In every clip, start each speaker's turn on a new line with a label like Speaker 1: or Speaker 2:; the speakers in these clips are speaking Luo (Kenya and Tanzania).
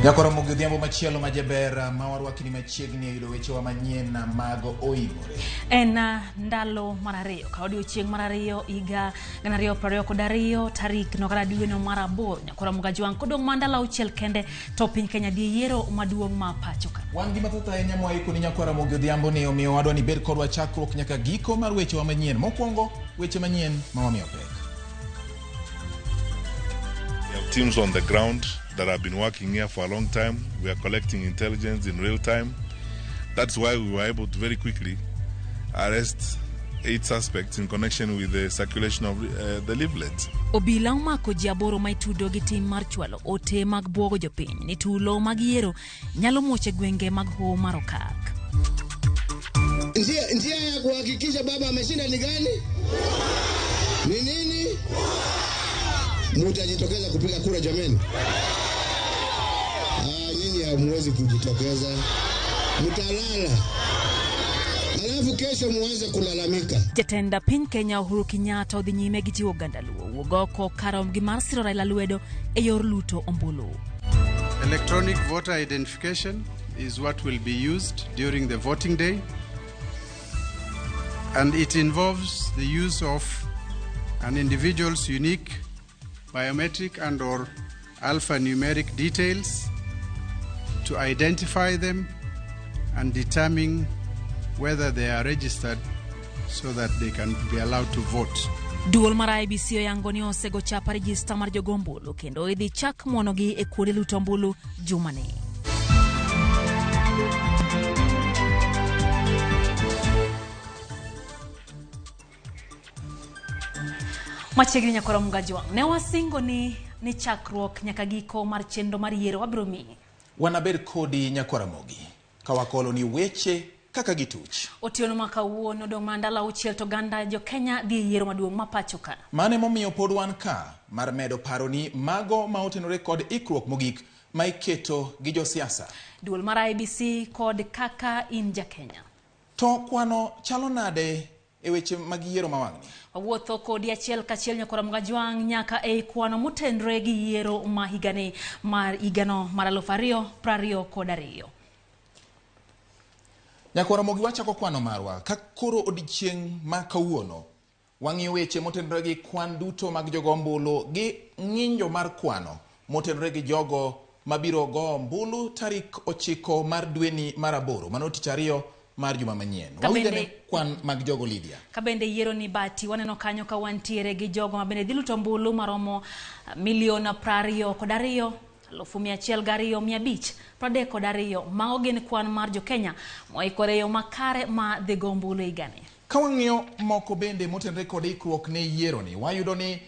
Speaker 1: Nyakoromogi odhiambo machielo ma jaber ma warwakni machiegni e yudo wechewa manyien mag oimore.
Speaker 2: En ndalo mar ariyo ka odiochieng' mar ariyo higa 2022 tarik no kata dweno mar aboro Nyakoromogi Ajwang' kodong' mana ndalo auchiel kende to piny Kenya dhi e yiero maduong' ma pacho ka.
Speaker 1: Wan gi mathoth ahinya mwaiko ni Nyakoromogi odhiambo ni omiyo wadwa ni bed kodwa chakruok nyaka giko mar wechewa manyien. Mokwongo weche manyien ma wamiyo pek.
Speaker 3: We have teams on the ground that have been working here for a long time. We are collecting intelligence in real time. That's why we were able to very quickly arrest 8 suspects in connection with the circulation of the leaflet.
Speaker 2: Obila omako ji aboro ma itudo gi tim mar chwalo ote mag bwogo jopiny ni tulo mag yiero nyalo muoch e gwenge mag Hoho mar Okak.
Speaker 4: Njia ya kuhakikisha baba ameshinda ni gani? Ni nini? Mutajitokeza kupiga kura jameni? Nyinyi hamwezi kujitokeza. Mtalala. Alafu kesho muanze kulalamika.
Speaker 2: Jatend piny Kenya Uhuru Kenyatta odhi nyime gi jiwo oganda Luo wuog oko karom gi mar siro Raila lwedo e yor luto ombulu.
Speaker 5: Electronic voter identification is what will be used during the voting day, and it involves the use of an individual's unique biometric and or alphanumeric details to identify them and determine whether they are registered so that they can be allowed to vote.
Speaker 2: Duol mar IEBC oyango ni osego chapa rejista mar jogo ombulu kendo idhi chak muonogi e kuonde luto ombulu jumani. Machiegni nyakoro Mgajwang', ne wasingo ni chakruok nyaka giko mar chenro mar yiero wabiro miyi.
Speaker 1: Wanabed kodi nyakwara Mogi ka wakolo ni weche kaka gituch.
Speaker 2: Otieno ma kawuono odong' mana ndalo auchiel to oganda jo Kenya dhi e yiero maduong' ma pacho ka.
Speaker 1: Mano emomiyo pod wan ka mar medo paro ni mago ma otenore kod ikruok mogik ma iketo gi josiasa.
Speaker 2: Duol mar IEBC kod kaka in ja Kenya.
Speaker 1: To kwano chalo nade e weche mag yiero ma wang'ni?
Speaker 2: Wawuotho kodi achiel kachiel nyakwara Mgajwang' nyaka ei kwano motenre gi yiero ma higani mar higano mar aluf ariyo prariyo kod ariyo.
Speaker 1: Nyakwara Mogi wachako kwano marwa ka koro odiechieng' ma kawuono wang'iyo weche motenore gi kwan duto mag jogo ombulu gi ng'injo mar kwano motenore gi jogo mabiro go ombulu tarik 9 mar dweni mar 8, mano tich ariyo mar juma manyien.
Speaker 2: Ka
Speaker 1: Wawinjo
Speaker 2: bende
Speaker 1: ne kwan mag jogo Lydia.
Speaker 2: Ka bende yiero ni bati waneno kanyo ka wantiere gi jogo ma bende dhi luto ombulu maromo milion prariyo kod ariyo alufu mia achiel gariyo mia abich pradek kod ariyo. Mago gin kwan mar jo Kenya moikore yo makare ma dhi go ombulu higani.
Speaker 1: Ka wang'iyo moko bende motenore kod ikruok ne yiero ni, wayudo ni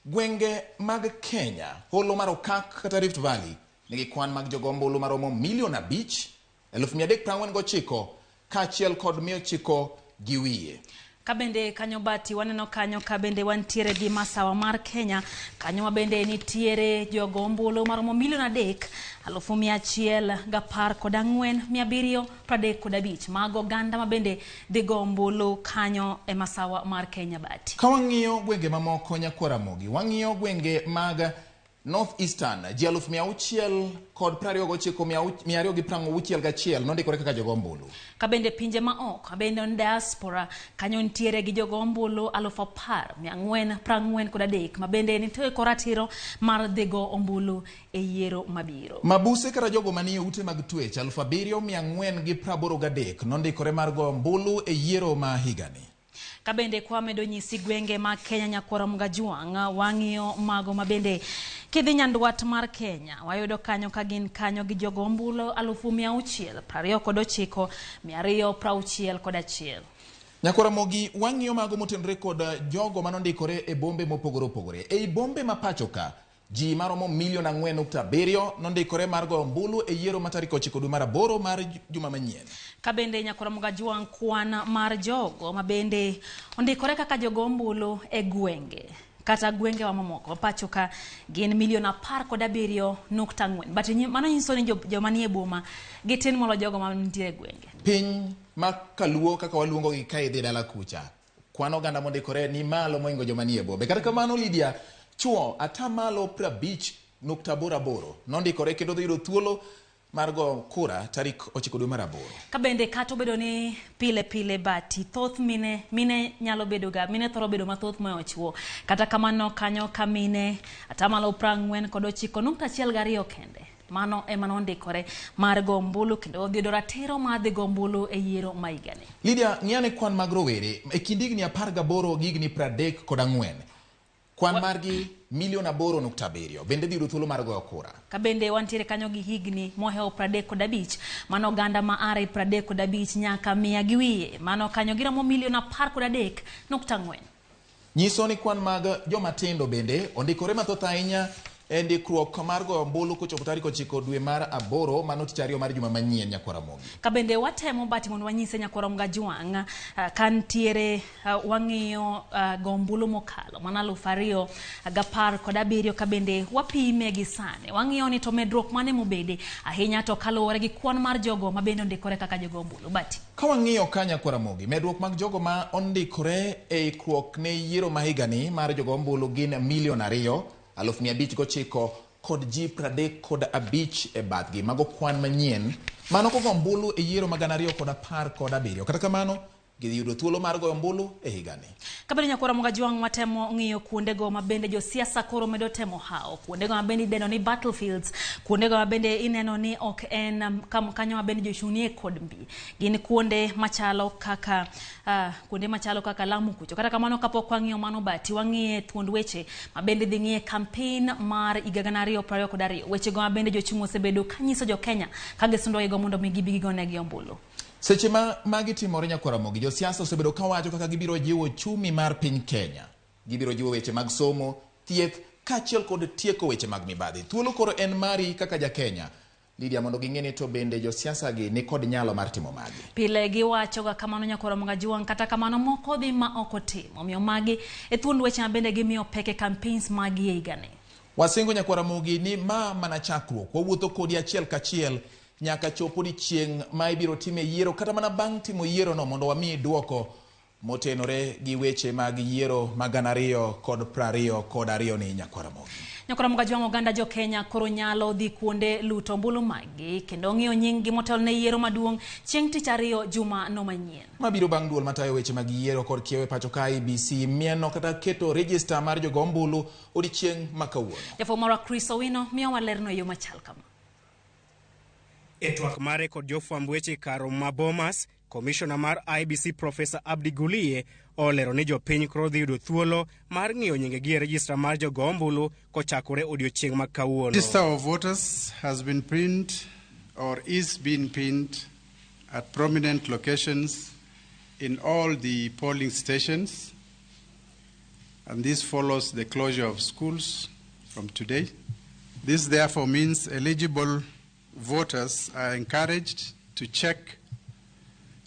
Speaker 1: gwenge mag Kenya, holo mar Okak kata Rift Valley nigi kwan mag jogo ombulu maromo milion abich, eluf mia adek prang'wen gochiko kaachiel kod mia ochiko gi wiye.
Speaker 2: Ka bende kanyo bati waneno kanyo ka bende wantiere gi masawa mar Kenya kanyo ma bende nitiere jogo ombulu maromo milion adek alufu mia achiel gapar kod ang'wen mia abiriyo pradek kod abich. Mago oganda ma bende dhi go ombulu kanyo e masawa mar Kenya bati.
Speaker 1: Ka wang'iyo gwenge mamoko nyakwara Mogi, wang'iyo gwenge mag North Eastern, ji aluf mia auchiel kod prariyo gochiko mia ariyo gi prang'o auchiel gachiel nondikore kaka jogo ombulu.
Speaker 2: Ka bende pinje ma oko, ka bende on diaspora, kanyo nitiere gi jogo ombulu aluf apar mia ang'wen prang'wen kod adek ma bende nitiere kod ratiro mar dhi go ombulu e yiero mabiro.
Speaker 1: Mabuse kata jogo manie ute mag twech aluf abiriyo mia ang'wen gi praboro gadek nondikore mar go ombulu e yiero ma higani.
Speaker 2: Ka bende kwa medo nyisi gwenge mag Kenya nyakwara Mgajwang', wang'iyo mago ma bende kidhi nyandwat mar Kenya, wayudo kanyo ka gin kanyo gi jogo ombulu alufu mia auchiel prariyo kod ochiko mia ariyo prauchiel kod achiel.
Speaker 1: Nyakwara Mogi, wang'iyo mago motenore kod jogo manondikore e bombe mopogore opogore. Ei bombe ma pacho ka, ji maromo milion ang'wen nukta abiriyo nondikore mar goyo ombulu e yiero ma tarik 9 dwe mar 8 mar juma manyien.
Speaker 2: Ka bende nyakwara Mgajwang' kwan mar jogo ma bende ondikore kaka jogo ombulu e gwenge kata gwengewa mamoko ma pacho ka gin milion apar kod abiriyo nukta ang'wen. But mano nyiso ni joma nie boma gitin molo jogo ma nitie e gwenge.
Speaker 1: Piny ma kaluo kaka waluongo gi ka idhi dala kucha, kwan oganda mondikore ni malo mohingo joma nie bombe. Kata kamano Lydia, chuo atamalo prabich 5.88 nondikore kendo dhi yudo thuolo mar go kura tarik 9 dwe mar 8.
Speaker 2: Ka bende kata obedo ni pile pile bati thoth mine nyalo bedo ga mine thoro bedo mathoth moyo chuo, kata kamano kanyo ka mine 49.12% kende mano ema nondikore mar go ombulu kendo dhi yudo ratiro mar dhi go ombulu e yiero ma higani.
Speaker 1: Lydia, ng'iyane kwan mag rowere e kind higni 18 gi higni 34, kwan margi milion 8.7 bende dhi yudo thuolo mar goyo kura.
Speaker 2: Ka bende wantiere kanyo gi higni mohewo 35, mano oganda ma are 35 nyaka 100 gi wiye, mano kanyo giromo milion 13.4.
Speaker 1: Nyiso ni kwan mag joma tindo bende ondikore mathoth ahinya e ndikruok mar goyo ombulu kochopo tarik 9 dwe mar 8, mano tich ariyo mar juma manyien nyakwar Ramogi.
Speaker 2: Ka bende watemo bati mondo wanyise nyakwar Ramogi Jwang' ka nitiere wang'iyo go ombulu mokalo mana 2017 ka bende wapime gi sani wang'iyo ni to medruok mane mobede ahinya to kaluwore gi kwan mar jogo ma bende ondikore kaka jogo ombulu. Bati
Speaker 1: ka wang'iyo ka nyakwar Ramogi, medruok mag jogo ma ondikore e ikruok ne yiero ma higani mar jogo ombulu gin milion 2,509 kod ji 35 e bathgi. Mago kwan manyien mano kogo ombulu e yiero mag 2017. Kata kamano gidhi yudo thuolo mar goyo ombulu e higani.
Speaker 2: Kabende nyakwar Ramogi Jwang' watemo ng'iyo kuondego ma bende josiasa koro medo temo hawo, kuondego ma bende idendo ni battlefields, kuondego ma bende ineno ni ok en kanyo ma bende jochung'ie kod mbi, gin kuonde machalo kaka Lamu kucho. Kata kamano kapok wang'iyo mano bati wang'iye thuond weche ma bende dhi ng'iye campaign mar higa 2022, wechego ma bende jochung' osebedo kanyiso jo Kenya ka gisundo gigo mondo mi gibi gigonegi ombulu.
Speaker 1: Seche ma magi timore nyakwar Ramogi, josiasa osebedo kawacho kaka gibiro jiwo uchumi mar piny Kenya. Gibiro jiwo weche mag somo, thieth, kaachiel kod tieko weche mag mibadhi. Thuolo koro en mari kaka ja Kenya. Lydia, mondo ging'e ni to bende josiasa gi ni kod nyalo mar timo magi.
Speaker 2: Pile giwacho ga kamano nyakwar Ramogi Jwang', kata kamano moko dhi ma ok otimo. Omiyo magi e thuond weche ma bende gimiyo pek e campaigns magi e higani.
Speaker 1: Wasingo nyakwar Ramogi ni ma mana chakruok, wawuotho kodi achiel kachiel nyaka chop odiechieng' ma ibiro time yiero kata mana bang' timo yiero no mondo wamiyi duoko motenore gi weche mag yiero mag 2022 ni nyakwar Ramogi.
Speaker 2: Nyakwar Ramogi Jwang', oganda jo Kenya koro nyalo dhi kuonde luto ombulu maggi kendo ng'iyo nying gi motelo ne yiero maduong' chieng' tich ariyo juma no manyien.
Speaker 1: Mabiro bang' duol matayo weche mag yiero kod kiewo e pacho ka IEBC mieno kata keto rejista mar jogo ombulu odiechieng' ma kawuono.
Speaker 2: Jafwambo marwa Chris Owino miyo walerno e yo machal kama.
Speaker 6: E twak mare kod jofwamb weche kar ma Bomas, komishona mar IEBC Profesa Abdi Gulie olero ni jopiny koro dhi yudo thuolo mar ng'iyo nyingegi e rejista mar jogo ombulu kochakore odiochieng' ma kawuono.
Speaker 5: Register of voters has been pinned or is being pinned at prominent locations in all the polling stations, and this follows the closure of schools from today. This therefore means eligible voters are encouraged to check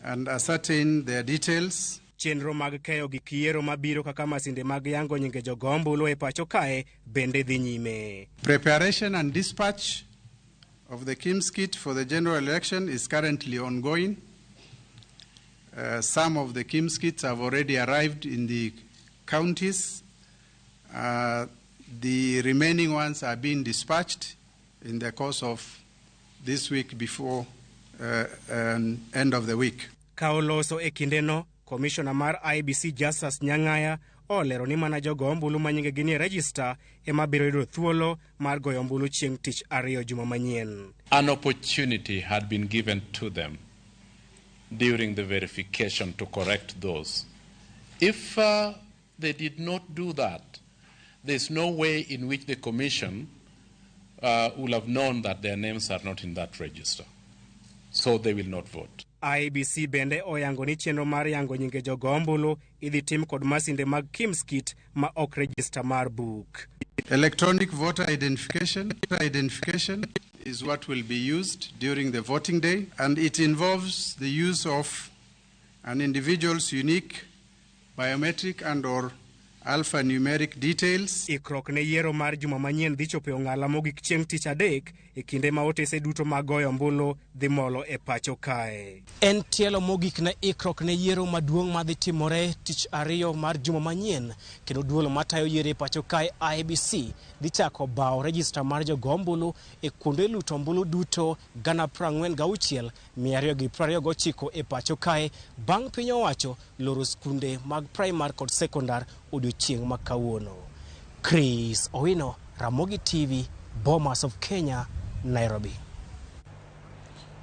Speaker 5: and ascertain their details.
Speaker 6: Chenro mag keyo gik yiero mabiro kaka masinde mag yango nyinge jogo ombulu e pacho kae bende dhi nyime.
Speaker 5: Preparation and dispatch of the KIMS kit for the general election is currently ongoing. Some of the KIMS kits have already arrived in the counties. The remaining ones are being dispatched in the course of this week before end of the week.
Speaker 6: Ka oloso e kindeno, komishona mar IEBC Justus Nyang'aya olero ni mana jogo ombulu ma nyingegi nie rejista ema biro yudo thuolo mar goyo ombulu chieng' tich ariyo juma manyien.
Speaker 7: An opportunity had been given to them during the verification to correct those. If they did not do that, there's no way in which the commission will have known that their names are not in that register. So they will not vote.
Speaker 6: IEBC bende oyango ni chenro mar yango nyinge jogo ombulu idhi tim kod masinde mag KIMS kit ma ok rejista mar buk.
Speaker 5: Electronic voter identification is what will be used during the voting day, and it involves the use of an individual's unique biometric and or alphanumeric details.
Speaker 6: Ikruok ne yiero mar juma manyien dhi chopo e ong'ala mogik chieng' tich adek e kinde ma otese duto mag goyo ombulu dhi molo e pacho kae.
Speaker 8: En tielo mogik ne ikruok ne yiero maduong' madhi timore tich ariyo mar juma manyien kendo duol matayo yiero e pacho kae IEBC dhi chako bawo rejista mar jogo ombulu e kuonde luto ombulu duto 46,229 e pacho kae bang' piny owacho loro skunde mag primar kod sekondar odiochieng' ma kawuono. Chris Owino, Ramogi TV, Bomas of Kenya, Nairobi.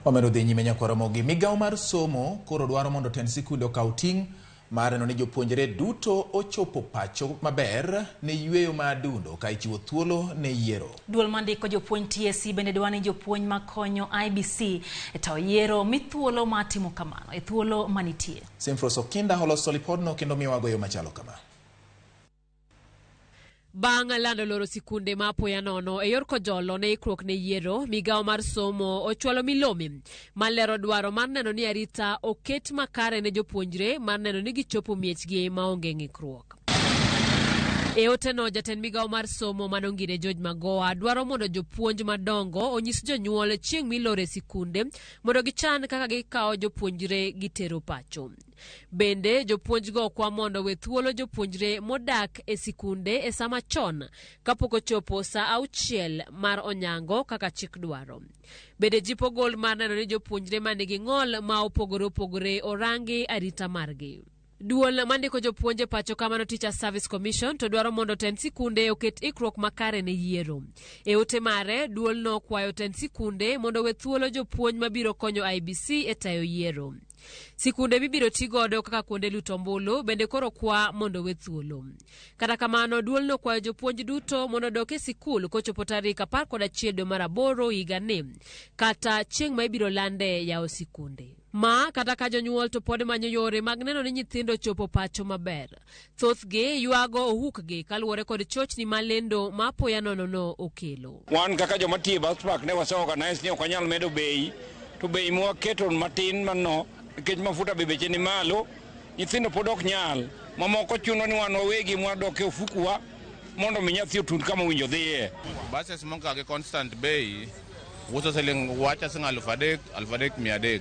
Speaker 1: Wamedo dhi nyime nyakwa Ramogi. Migawo mar somo koro dwaro mondo tend sikunde okaw ting' mar neno ni jopuonjre duto ochopo pacho maber ne yweyo ma adundo ka ichiwo thuolo ne yiero.
Speaker 2: Duol mandiko jopuonj TSC bende dwaro ni jopuonj makonyo IEBC e tayo yiero mi thuolo mar timo kamano e thuolo manitie.
Speaker 1: Simfros Okinda oloso lipodno kendo miyowago yo machalo kama.
Speaker 9: Bang' lando loro sikunde ma apoya nono e yor kojolo ne ikruok ne yiero, migawo mar somo ochwalo milome malero dwaro mar neno ni arita oket makare ne jopuonjre mar neno ni gichopo miechgi maonge ng'ikruok. E oteno, jatend migawo mar somo manongire George Magoha dwaro mondo jopuonj madongo onyis jonyuol chieng' milore sikunde mondo gichan kaka gikawo jopuonjre gitero pacho. Bende jopuonjgo kwa mondo we thuolo jopuonjre modak e sikunde e sama chon kapok ochopo saa 6 mar onyango kaka chik dwaro. Bende jipo gol mar neno ni jopuonjre manigi ng'ol ma opogore opogore orangi arita margi. Duol mandiko jopuonj e pacho kamano Teacher Service Commission to dwaro mondo tend sikunde oket ikruok makare ne yiero. E ote mare, duolno kwayo tend sikunde mondo we thuolo jopuonj mabiro konyo IEBC e tayo yiero. Sikunde mibiro ti godo kaka kuonde luto ombulu bende koro kwa mondo we thuolo. Kata kamano, duolno kwayo jopuonj duto mondo odok e sikul kochopo tarik 11 dwe mar 8 higani, kata chieng' ma ibiro lande yawo sikunde. Ma kata ka jonyuol to pod manyo yore mag neno ni nyithindo chopo pacho maber. Thothgi ywago ohukgi kaluwore kod chochni ma lendo ma apoya nono okelo.
Speaker 10: Wan kaka joma tiyo e bus park ne wase organize ni ok wanyal medo bei, to bei mwaketo matin mano nikech mafuta be beche ni malo, nyithindo pod ok nyal. Mamoko chuno ni wan wawegi mwadok e ofukuwa mondo mi nyathi otund kama owinjo dhiye.
Speaker 11: Buses moko gi constant bei uso siling wacha siling 3,000, 3,300.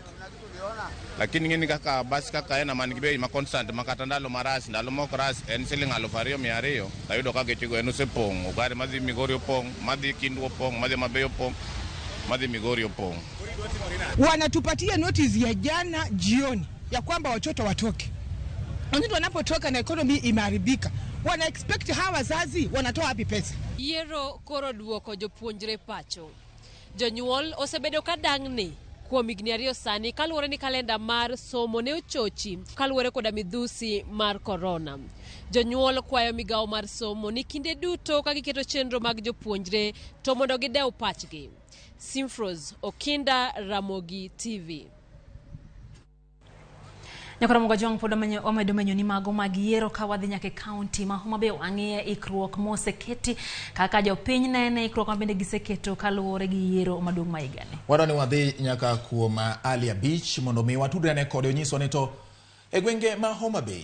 Speaker 11: Lakini ng'eni kaka bas kaka en man gi bei ma constant ma kata ndalo maras, ndalo mok ras en siling 2,200. Tayudo ka geche go en osepong', gari madhi Migori opong', madhi Kindu opong', madhi Mabei opong', madhi Migori opong'.
Speaker 12: Wanatupatia notice ya jana jioni ya kwamba watoto watoke. Watoto wanapotoka na economy imeharibika, wana expect hawa wazazi wanatoa wapi pesa?
Speaker 9: Yiero koro duoko jopuonjre pacho. Jonyuol osebedo ka dang'ni kuom higni 2 sani kaluwore ni kalenda mar somo ne ochochi kaluwore koda midhusi mar korona. Jonyuol kwayo migawo mar somo ni kinde duto ka giketo chenro mag jopuonjre to mondo gidew pachgi. Simfros Okinda, Ramogi TV.
Speaker 2: Nyakora Mogajwang' pod omedo menyo ni mago mag yiero ka wadhi nyaka e kaunti ma Homa Bay wang'iye ikruok moseketi kaka jopiny nene ikruok ma bende giseketo kaluwore gi yiero maduong' ma higani.
Speaker 1: Wadwa ni wadhi nyaka kuom Alia Beach mondo mi watudre ane kode onyiswa ni to e gwenge ma Homa Bay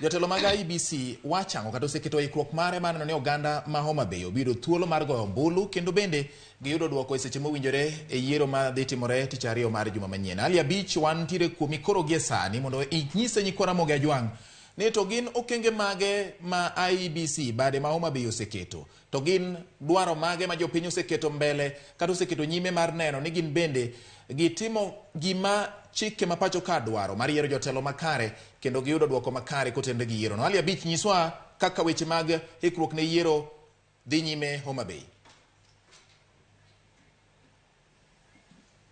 Speaker 1: jotelo mag IEBC wachang'o kata oseketo ikruok mare mar neno ni oganda ma Homa Bay obiro thuolo mar goyo ombulu kendo bende giyudo duoko e seche mowinjore e yiero ma dhi timore tich ariyo mar juma manyien. Alia Beach wantiere kuomi koro gie sani mondo inyise nyikwa Ramogi Ajwang' ni to gin okenge mage ma IEBC bade ma Homa Bay oseketo, to gin dwaro mage ma jopiny oseketo mbele kata oseketo nyime mar neno ni gin bende gitimo gima chike ma pacho ka dwaro mar yiero jotelo makare kendo giyudo duoko makare kotenore gi yiero no. Alia Beach nyiswa kaka weche mag ikruok ne yiero dhi nyime Homa Bay.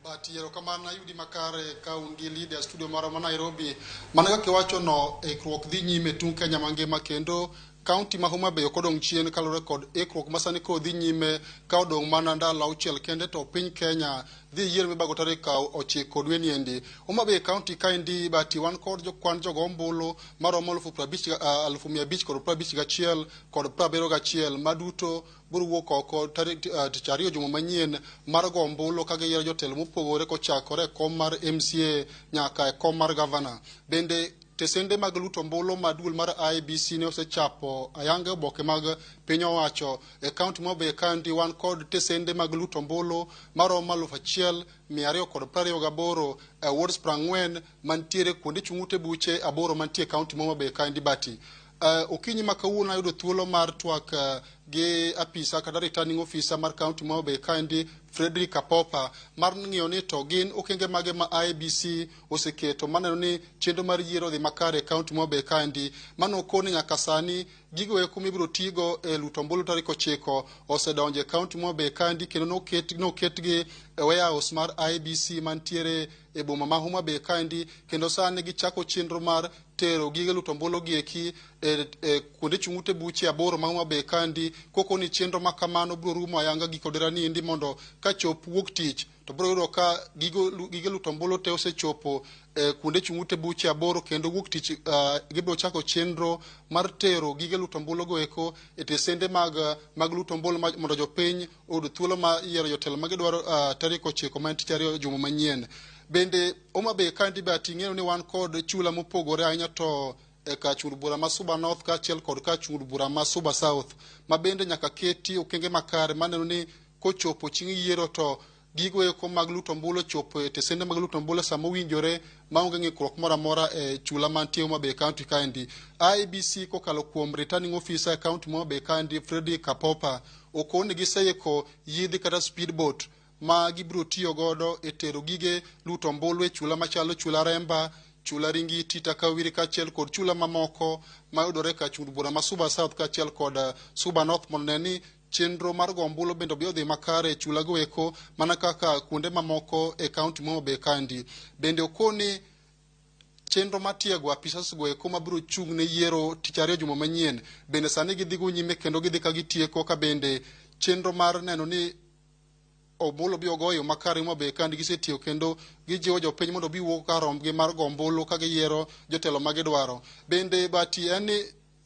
Speaker 13: But yiero kamano ayudi makare ka un gi leader studio marwa ma Nairobi. Mana kaka iwacho no, ikruok dhi nyime tung Kenya mangima kendo kaunti ma Homa Bay ok odong' chien kaluwore kod ikruok ma sani koro dhi nyime ka odong' mana ndalo 6 kende to piny Kenya dhi yiero mibago tarik 9 dwe niendi. Homa Bay kaunti kaendi bati wan kod kwan jogo ombulu maromo 551 kod 71 maduto biro wuok oko tarik tich ariyo juma manyien mar go ombulu ka giyiero jotelo mopogore kochakore e kom mar MCA nyaka e kom mar gavana. Bende Tesende mag luto ombulu ma duol mar IEBC ne osechapo ayanga oboke mag piny owacho e kaunti ma Homa Bay kaendi. Wan kod tesende mag luto ombulu maromo 1228 e wards 40 mantiere kuonde chung' ute buche 8 mantie e kaunti ma Homa Bay kaendi. Bati okinyi ma kawuono ayudo thuolo mar twak gi apisa kata returning officer mar kaunti ma Homa Bay kaendi, Frederick Apopa, mar ng'iyo ni to gin okenge mage ma IEBC oseketo maneno ni chenro mar yiero odhi makare e kaunti ma Homa Bay kaendi. Mano okoni nyaka sani gigo eko mibiro tigo e luto ombulu tarik 9 osedonjo e kaunti ma Homa Bay kaendi, kendo noketgi e warehouse mar IEBC mantiere e boma ma Homa Bay kaendi, kendo sani gichako chenro mar tero gige luto ombulu gi eki e kuonde chung' ute buche 8 ma Homa Bay kaendi. Koko ni chenro ma kamano biro rumo ayanga giko derani endi, mondo kachop wuok tich to biro yudo ka gige luto ombulu te osechopo e kuonde chung' ute buche 8, kendo wuok tich gibiro chako chenro mar tero gige luto ombulu go eko e tesende mag luto ombulu mondo jopiny oyud thuolo mar yiero jotelo ma gidwaro tarik 9 ma en tich ariyo juma manyien. Bende Homa Bay kaendi, Bati, ing'eyo ni wan kod chula mopogore ahinya, to e kar chung' bura ma Suba North kaachiel kod kar chung' bura ma Suba South, ma bende nyaka keti okenge makare maneno ni kochopo chieng' yiero to gigo eko mag luto ombulu chopo e tesende mag luto ombulu sama owinjore maonge ng'ikruok moro amora e chula mantie Homa Bay County kaendi. IEBC kokalo kuom returning officer e county ma Homa Bay kaendi, Frederick Apopa, okoni giseiko yiedhi kata speedboat ma gibiro tiyo godo e tero gige luto ombulu e chula machalo chula Remba, chula Ringiti, Takawiri kaachiel kod chula mamoko mayudore ka chung' bura ma Suba South kaachiel kod Suba North, mondo ne ni chenro mar go ombulu bende obi odhi makare e chula go eko mana kaka kuonde mamoko e kaunti ma Homa Bay kaendi. Bende okoni chenro mar tiego apisas go eko mabiro chung' ne yiero tich ariyo juma manyien bende sani gidhi go nyime, kendo gidhi ka gitieko ka bende chenro mar neno ni ombulu bi ogoyo makare Homa Bay kaendi gisetieko, kendo gijiwo jopiny mondo obi wuok kar rombgi mar go ombulu ka giyiero jotelo ma gidwaro. Bende, Bati, en ni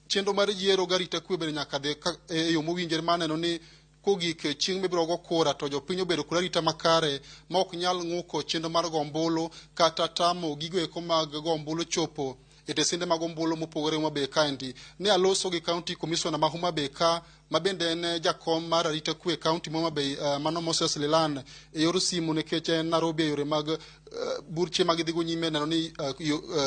Speaker 13: chenro mar yiero gi arita kwe bende nyaka dhi e yo mowinjore mar neno ni kogik chieng' mibiro go kura to jopiny obedo kod arita makare ma ok nyal ng'uko chenro mar go ombulu kata tamo gigo eko mag go ombulu chopo e tesende mag ombulu mopogore Homa Bay kaendi. Ne aloso gi county commissioner ma Homa Bay ka, ma bende en jakom mar arita kwe e county ma Homa Bay, mano Moses Lilan, e yor simu nikech en Nairobi e yore mag burche mag dhigo nyime neno ni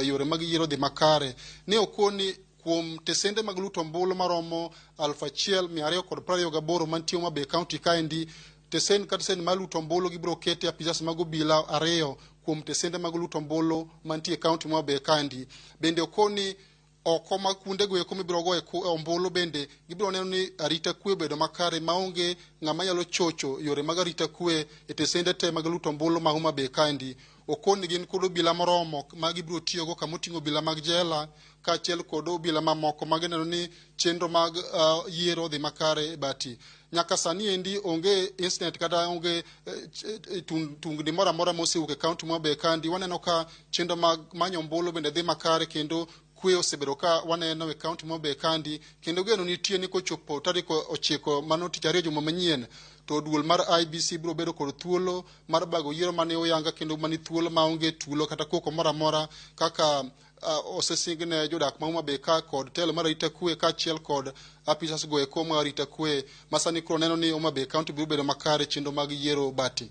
Speaker 13: yore mag yiero dhi makare. Ne okoni kuom tesende mag luto ombulu maromo 1228 mantie Homa Bay County kaendi, tesen ka tesen mar luto ombulu gibiro kete apisas mag obila 2 kuom tesende mag luto ombulu mantie e county ma Homa Bay kaendi. Bende okoni oko mag kuondego eko mibiro goye ombulu bende gibiro neno ni arita kwe obedo makare maonge ng'ama nyalo chocho yore mag arita kwe e tesende te mag luto ombulu ma Homa Bay kaendi. Okoni gin kod obila moromo ma gibiro tiyogo, kamoting'o obila mag jela kaachiel kod obila mamoko ma gineno ni chenro mag yiero odhi makare. E Bati, nyaka sani endi onge incident kata onge tungni moro amora mosewuok e kaunti ma Homa Bay kaendi. Waneno ka chenro mag manyo ombulu bende dhi makare, kendo kwe osebedo ka waneno e kaunti ma Homa Bay kaendi, kendo geno nitie ni kochopo tarik 9, mano tich ariyo juma manyien, to duol mar IEBC biro bedo kod thuolo mar bago yiero mane oyanga kendo mani thuolo maonge tulo kata koko moro amora kaka osesing ne jodak ma Homa Bay ka kod telo mar arita kwe kaachiel kod apisas go eko mar arita kwe ma sani koro neno ni Homa Bay County biro bedo makare chenro mag yiero. Bati.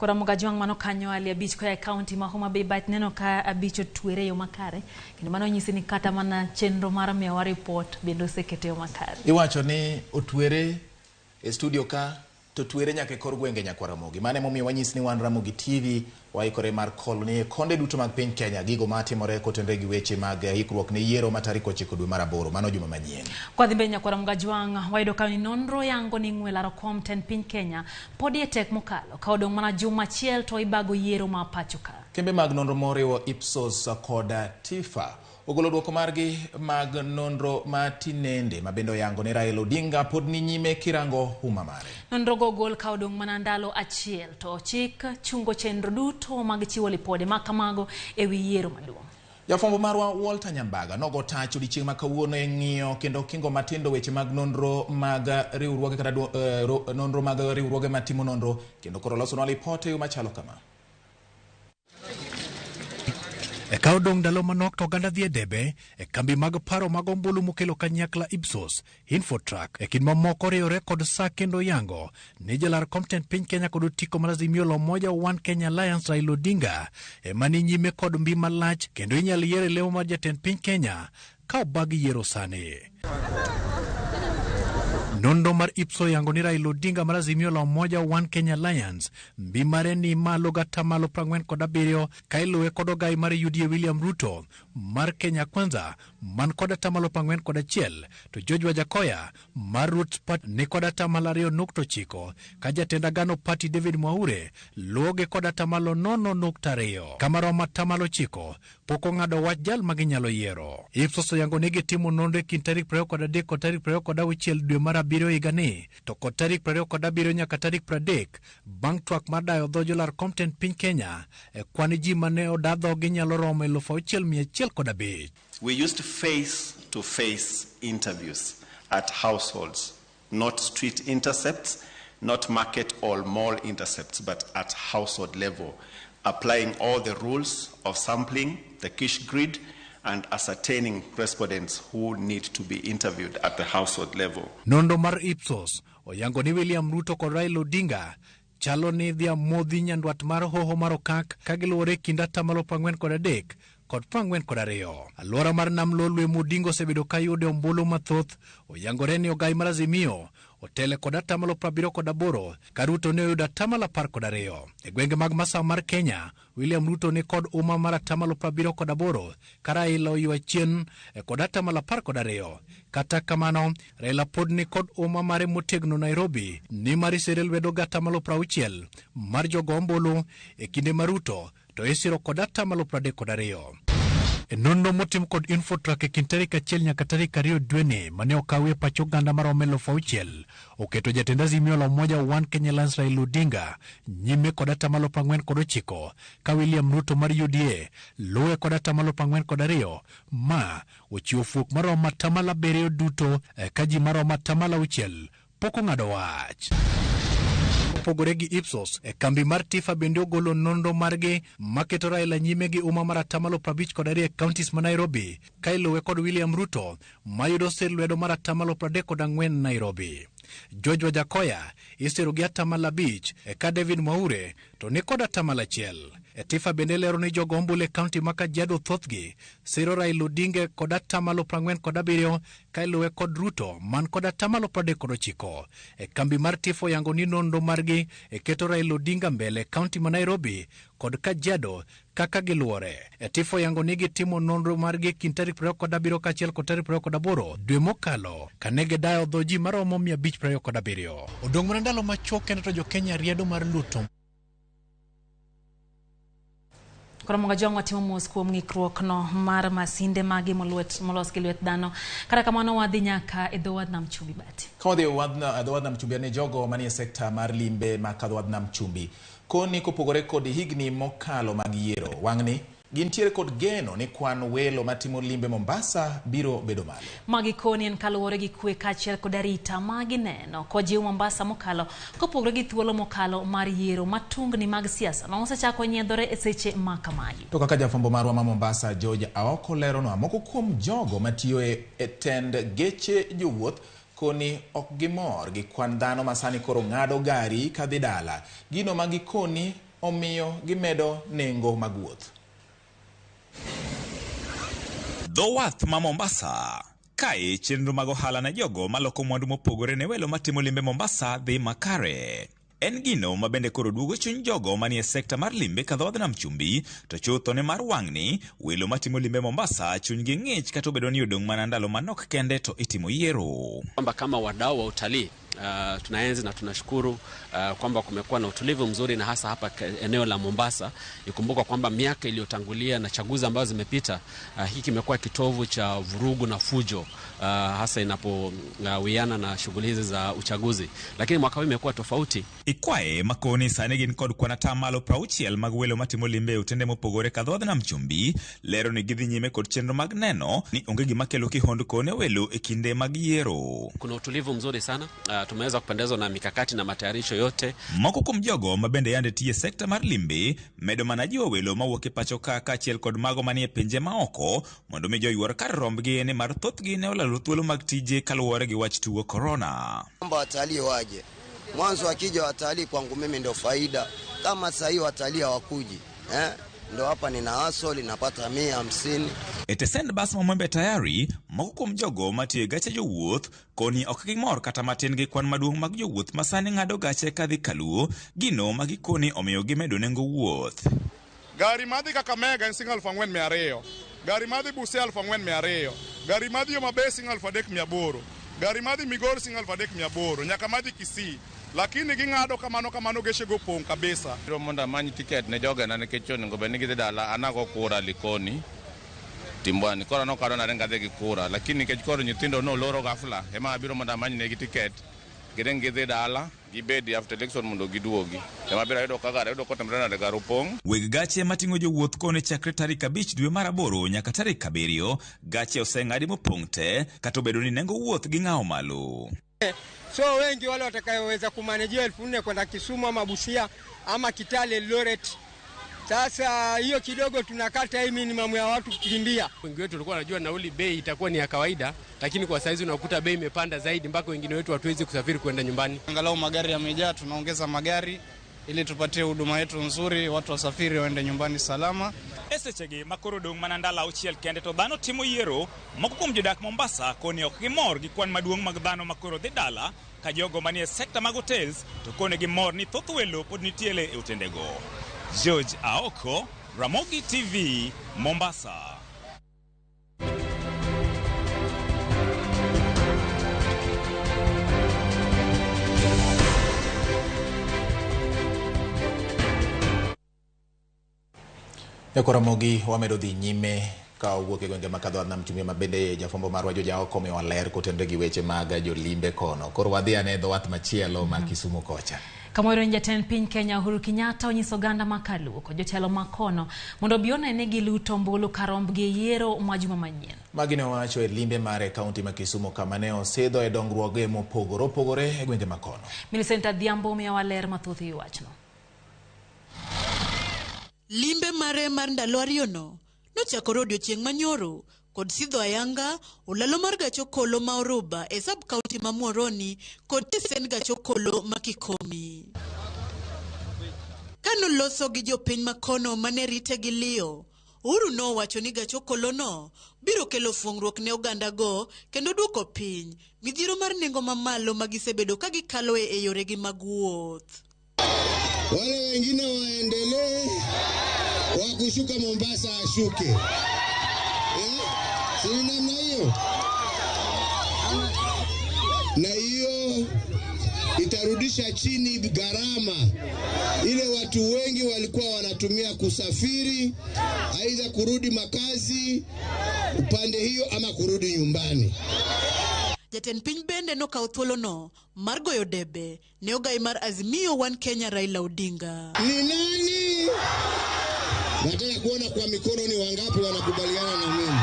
Speaker 2: Koro Mogajwang', mano kanyo ali 5 koa e kaunti ma Homa Bay. Bat neno ka 5 otwere e yo makare, kendo mano nyisi ni kata mana chenro mar miyowa report bende osekete e yo makare.
Speaker 1: Iwacho ni otwere e studio ka to twere nyaka e kor gwenge nyakwa Ramogi. Mano emomiyo wanyisi ni wan Ramogi TV waikore mar kolo ni e konde duto mag piny Kenya gigo matimore kotenore gi weche mag ikruok ne yiero ma tarik 9 dwe mar 8, mano juma manyien.
Speaker 2: Kwadhi mbele, nyakwara Mgajwang', wayudo ka ni nonro yango ni ng'we laro kom tend piny Kenya pod iye tek mokalo ka odong' mana juma achiel to ibago yiero ma pacho ka.
Speaker 1: Kembe mag nonro moriwo Ipsos kod TIFA ogolo duoko margi mag nonro ma tinende ma bende oyango ni Raila Odinga pod ni nyime kirango huma mare.
Speaker 2: Nonro go ogol ka odong' mana ndalo achiel to chik chungo chenro duto mag chiwo lipode ma kamago e wi yiero maduong'.
Speaker 1: Jafwambo marwa Walter Nyambaga nogo tach odiechieng' ma kawuono e ng'iyo kendo kingo matindo weche mag nonro mag riwruoge kata nonro mag riwruoge matimo nonro, kendo koro olosonwa lipot e yo machalo kama.
Speaker 14: Ka odong' ndalo manok to oganda dhi e debe e kambi mag paro mag ombulu mokelo kanyakla Ipsos, Infotrack e kind mamoko riwore kod sa kendo yango ni jalar kom tend piny Kenya kod otiko mar Azimio la Umoja One Kenya Alliance Raila Odinga ema ni nyime kod mbi malach kendo inyal yiere lemo mar jatend piny Kenya ka obag yiero sani. Nonro mar Ipsos oyango ni Raila Odinga mar Azimio la Umoja One Kenya Alliance mbi mare ni malo gatamalo 47 ka iluwe kod ogai mar UDA William Ruto mar Kenya Kwanza man kod atamalo 41 to George Wajackoyah mar Roots Party ni kod atamalo 2.9 ka jatend Agano Party David Mwaure luwogi kod atamalo 0.2 kama romo atamalo 9 pok ong'ado wach jal ma ginyalo yiero. Ipsos oyango ni gitimo nonro e kind tarik 23 kod tarik 26 dwe mar abiriyo higani to kod tarik 27 nyaka tarik 30 bang' twak mar dayo dho jolar kom tend piny Kenya e kwan ji mane oda dhogi nyalo romo 6,105.
Speaker 15: We used face-to-face interviews at households, not street intercepts, not market or mall intercepts, but at household level, applying all the rules of sampling, the Kish grid, and ascertaining respondents who need to be interviewed at the household level.
Speaker 14: Nonro mar Ipsos oyango ni William Ruto kod Raila Odinga chalo ni dhi amodhi nyandwat mar hoho mar okak ka giluwore e kind atamalo 43 kod 42. Alwora mar Nam Lolwe Modinga osebedo ka yude ombulu mathoth oyangore ni ogai mar Azimio otele kod atamalo 78 ka Ruto ne oyudo atamalo 12. E gwenge mag masawa mar Kenya, William Ruto ni kod uma mar atamalo 78 ka Raila oywa chien kod atamalo 12. Kata kamano, Raila pod ni kod uma mare motegno Nairobi ni mar isire lwedo gi atamalo 60 mar jogo ombulu e kinde ma Ruto to isiro kod atamalo 32. E nonro motim kod Infotrack e kind tarik 1 nyaka tarik 2 dweni mane okawi e pach oganda maromo 6,000 oketo jatend Azimio la Umoja One Kenya Alliance Raila Odinga nyime kod atamalo 49 ka William Ruto mar UDA luwe kod atamalo 42 ma ochiwo fuok maromo atamalo 7 duto ka ji maromo atamalo 6 pok ong'ado wach. Opogore gi Ipsos, e kambi mar Tifa bende ogolo nonro margi maketo Raila nyime gi uma mar atamalo 52 e counties ma Nairobi ka iluwe kod William Ruto mayudo sir lwedo mar atamalo 34 Nairobi. George Wajackoyah isiro gi atamalo 5 e ka David Mwaure to ni kod atamalo 1. E Tifa bende lero ni jogo ombulu e county ma Kajiado thothgi siro Raila Odinga kod atamalo 47 ka iluwe kod Ruto man kod atamalo 39. E kambi mar Tifa oyango ni nonro margi e keto Raila Odinga mbele e county ma Nairobi kod Kajiado kaka giluwore. E Tifa oyango ni gitimo nonro margi e kind tarik 27 kaachiel kod tarik 28 dwe mokalo kane gidayo dho ji maromo 527. Odong' mana ndalo machuok kende to jo-Kenya riedo mar luto.
Speaker 2: Koro Monga Jong watimo mos kuom ng'ikruok no mar masinde magi molos gi lwet dhano. Kata kamano wadhi nyaka e dho wadh Nam Chumbi Bati.
Speaker 1: Ka wadhi e dho wadh Nam Chumbi ne jogo manie sekta mar limbe ma kadho wadh Nam Chumbi. Koni kopogore kod higni mokalo mag yiero, wang'ni gintiere kod geno ni kwan welo matimo limbe Mombasa biro bedo malo.
Speaker 2: Magi koni en kaluwore gi kwe kaachiel kod arita ma gineno kojiw Mombasa mokalo kopogore gi thuolo mokalo mar yiero matungni mag siasa ma osechako nyiedhore e seche ma kamagi.
Speaker 1: To kaka jafwambo marwa ma Mombasa George Aoko leronwa moko kuom jogo matiyo e tend geche jowuoth koni ok gimor gi kwan dhano ma sani koro ng'ado gari kadhi dala. Gino ma gikoni omiyo gimedo nengo mag wuoth.
Speaker 16: Dho wath ma Mombasa. Kae chenro mag ohala ne jogo maloko mwandu mopogore ne welo matimo limbe Mombasa dhi makare. En gino ma bende koro duogo chuny jogo manie sekta mar limbe ka dho wadh Nam Chumbi, to chutho ne mar wang'ni welo matimo limbe Mombasa chunygi ng'ich kata obedo ni odong' mana ndalo manok kende to itimo yiero.
Speaker 17: Kwamba kama wadau wa utalii tunaenzi na tunashukuru kwamba kumekuwa na utulivu mzuri na hasa hapa eneo la Mombasa. Ikumbuka kwamba miaka iliyotangulia na chaguzi ambazo zimepita, hiki kimekuwa kitovu cha vurugu na fujo, hasa inapowiana na shughuli hizi za uchaguzi, lakini mwaka huu imekuwa tofauti.
Speaker 16: Ikwaye makoni sani gin kod kwan atamalo 60 mag welo matimo limbe e otende mopogore ka dho wadh Nam Chumbi lero ni gidhi nyime kod chenro mag neno ni onge gima kelo kihondko ne welo e kinde mag yiero.
Speaker 17: Kuna utulivu mzuri sana. Tumeweza kupendezwa na mikakati na matayarisho yote.
Speaker 16: Moko kuom jogo ma bende yande tiyo e sekta mar limbe medo mana jiwo welo mawuok e pacho ka kaachiel kod mago manie pinje maoko mondo mi joyuor kar rombgi nimar thothgi ne olalo thuolo mag tije kaluwore gi wach tuo korona.
Speaker 18: Kwamba watalii waje mwanzo, wakija watalii kwangu mimi ndo faida. Kama saa hii watalii hawakuji ndo hapa nina hustle napata 150.
Speaker 16: E tesend bas ma Mwembe Tayari, moko kuom jogo matiyo e gache jowuoth koni ok gimor kata matin gi kwan maduong' mag jowuoth ma sani ng'ado gache kadhi kaluo, gino ma gikoni omiyo gimedo nengo wuoth.
Speaker 19: Gari madhi Kakamega en siling 4,200, gari madhi Busia 4,200, gari madhi Homa Bay siling 3,800, gari madhi Migori siling 3,800, nyaka madhi Kisii. Lakini ging'ado kamano kamano geche go pong' kabisa.
Speaker 11: Biro mondo amany tiket ne jogena nikech onego bed ni gidhi dala, an ago kura Likoni, Timbwani. Koro nokadwa naringo adhi gi kura, lakini nikech koro nyithindo noloro ghafla, ema abiro mondo amany negi tiket, giring gidhi dala, gibedi after election mondo giduogi. Ema abiro ayudo ka gari, ayudo kotimore nade gari opong'.
Speaker 16: Weg gache mating'o jowuoth koni chakre tarik 5 dwe mar 8 nyaka tarik 7, gache oseng'adi mopong' te, kata obedo ni nengo wuoth ging'awo malo.
Speaker 20: So wengi wale watakayoweza kumanejia 4,000 kwenda Kisumu ama Busia ama Kitale Eldoret. Sasa hiyo kidogo tunakata hii minimum ya watu kukimbia.
Speaker 21: Wengi wetu walikuwa wanajua nauli bei itakuwa ni ya kawaida, lakini kwa saizi unakuta bei imepanda zaidi mpaka wengine wetu hatuwezi kusafiri kwenda nyumbani.
Speaker 22: Angalau magari yamejaa, tunaongeza magari ili tupatie huduma yetu nzuri, watu wasafiri waende nyumbani salama.
Speaker 16: E sechegi ma koro dong' mana ndalo 6 kende to dhano timo yiero, moko kuom jodak Mombasa koni ok gimor gi kwan maduong' mag dhano ma koro dhi dala, ka jogo manie sekta mag hotels to koni gimor ni thoth welo pod nitiere e otendego. George Aoko, Ramogi TV, Mombasa.
Speaker 1: Nyako Ramogi wamedo dhi nyime ka owuok e gwenge ma kadho nam chumbi ma bende jafwambo marwa George Aoko omiyowa ler kotenore gi weche mag jolimbe kono. Koro wadhi ane e dho wath machielo ma Kisumu kocha.
Speaker 2: Kamoro jatend piny Kenya Uhuru Kenyatta onyiso oganda ma Kaluo kod jotelo ma kono mondo obi one ni giluto ombulu karombgi e yiero ma juma manyien.
Speaker 1: Magi ne owacho e limbe mare e kaunti ma Kisumu kama ne osidho e dongruoge mopogore opogore e gwenge ma kono.
Speaker 2: Millicent Adhiambo omiyowa ler mathoth e wachno.
Speaker 23: Limbe mare mar ndalo ariyono nochakore odiochieng' manyoro kod sidho ayanga olalo mar gach okolo ma Oruba e sub county ma Muhoroni kod tesend gach okolo ma Kikomi. Kanoloso gi jopiny makono mane rite gi liyo, Uhuru nowacho ni gach okolono biro kelo fuong'ruok ne ogandago kendo duoko piny midhiero mar nengo mamalo ma gisebedo ka gikaloe e yoregi mag wuoth.
Speaker 4: Wale wengine waendelee, wa kushuka Mombasa ashuke. Si namna hiyo? Na hiyo itarudisha chini gharama ile watu wengi walikuwa wanatumia kusafiri, aidha kurudi makazi upande hiyo ama kurudi nyumbani.
Speaker 23: Jatend piny bende nokawo thuolono mar goyo debe ne ogai mar Azimio One Kenya Raila Odinga.
Speaker 4: Ni nani? Nataka kuona kwa mikono ni wangapi wanakubaliana na mimi.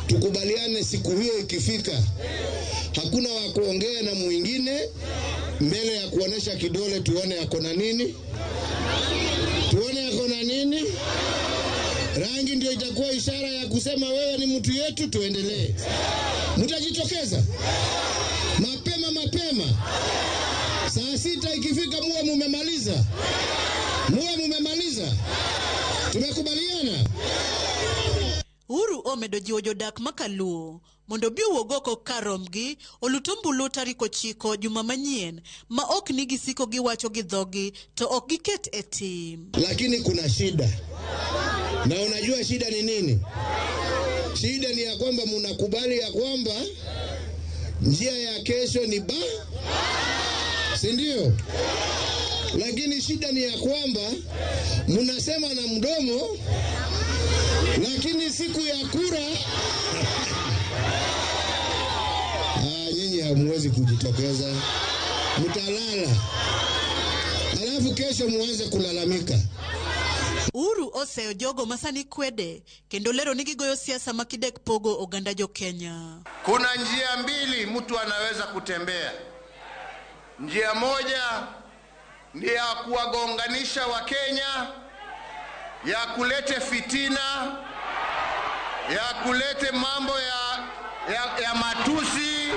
Speaker 4: Tukubaliane siku hiyo ikifika, hakuna wa kuongea na mwingine mbele ya kuonesha kidole, tuone ako na nini, tuone ako na nini. Rangi ndio itakuwa ishara ya kusema wewe ni mtu yetu, tuendelee. Mtajitokeza mapema mapema, saa 6 ikifika muwe mumemaliza, muwe mumemaliza. Tumekubaliana.
Speaker 23: Uhuru omedo jiwo jodak ma Kaluo mondo obi owuog oko karomgi olut ombulu tarik 9 juma manyien ma ok ni gisiko giwacho gi dhogi to ok giket e tim.
Speaker 4: Lakini kuna shida. Na unajua shida ni nini? Shida ni ya kwamba mnakubali ya kwamba njia ya kesho ni ba, si ndio? Lakini shida ni ya kwamba mnasema na mdomo, lakini siku ya kura nyinyi hamwezi kujitokeza, mtalala. Alafu kesho muanze kulalamika.
Speaker 23: Uhuru oseyo jogo masani kwede kendo lero ni gigoyo siasa makidek pogo oganda jo Kenya.
Speaker 3: Kuna njia mbili mtu anaweza kutembea. Njia moja ni ya kuwagonganisha Wakenya, ya kulete fitina, ya kulete mambo ya matusi.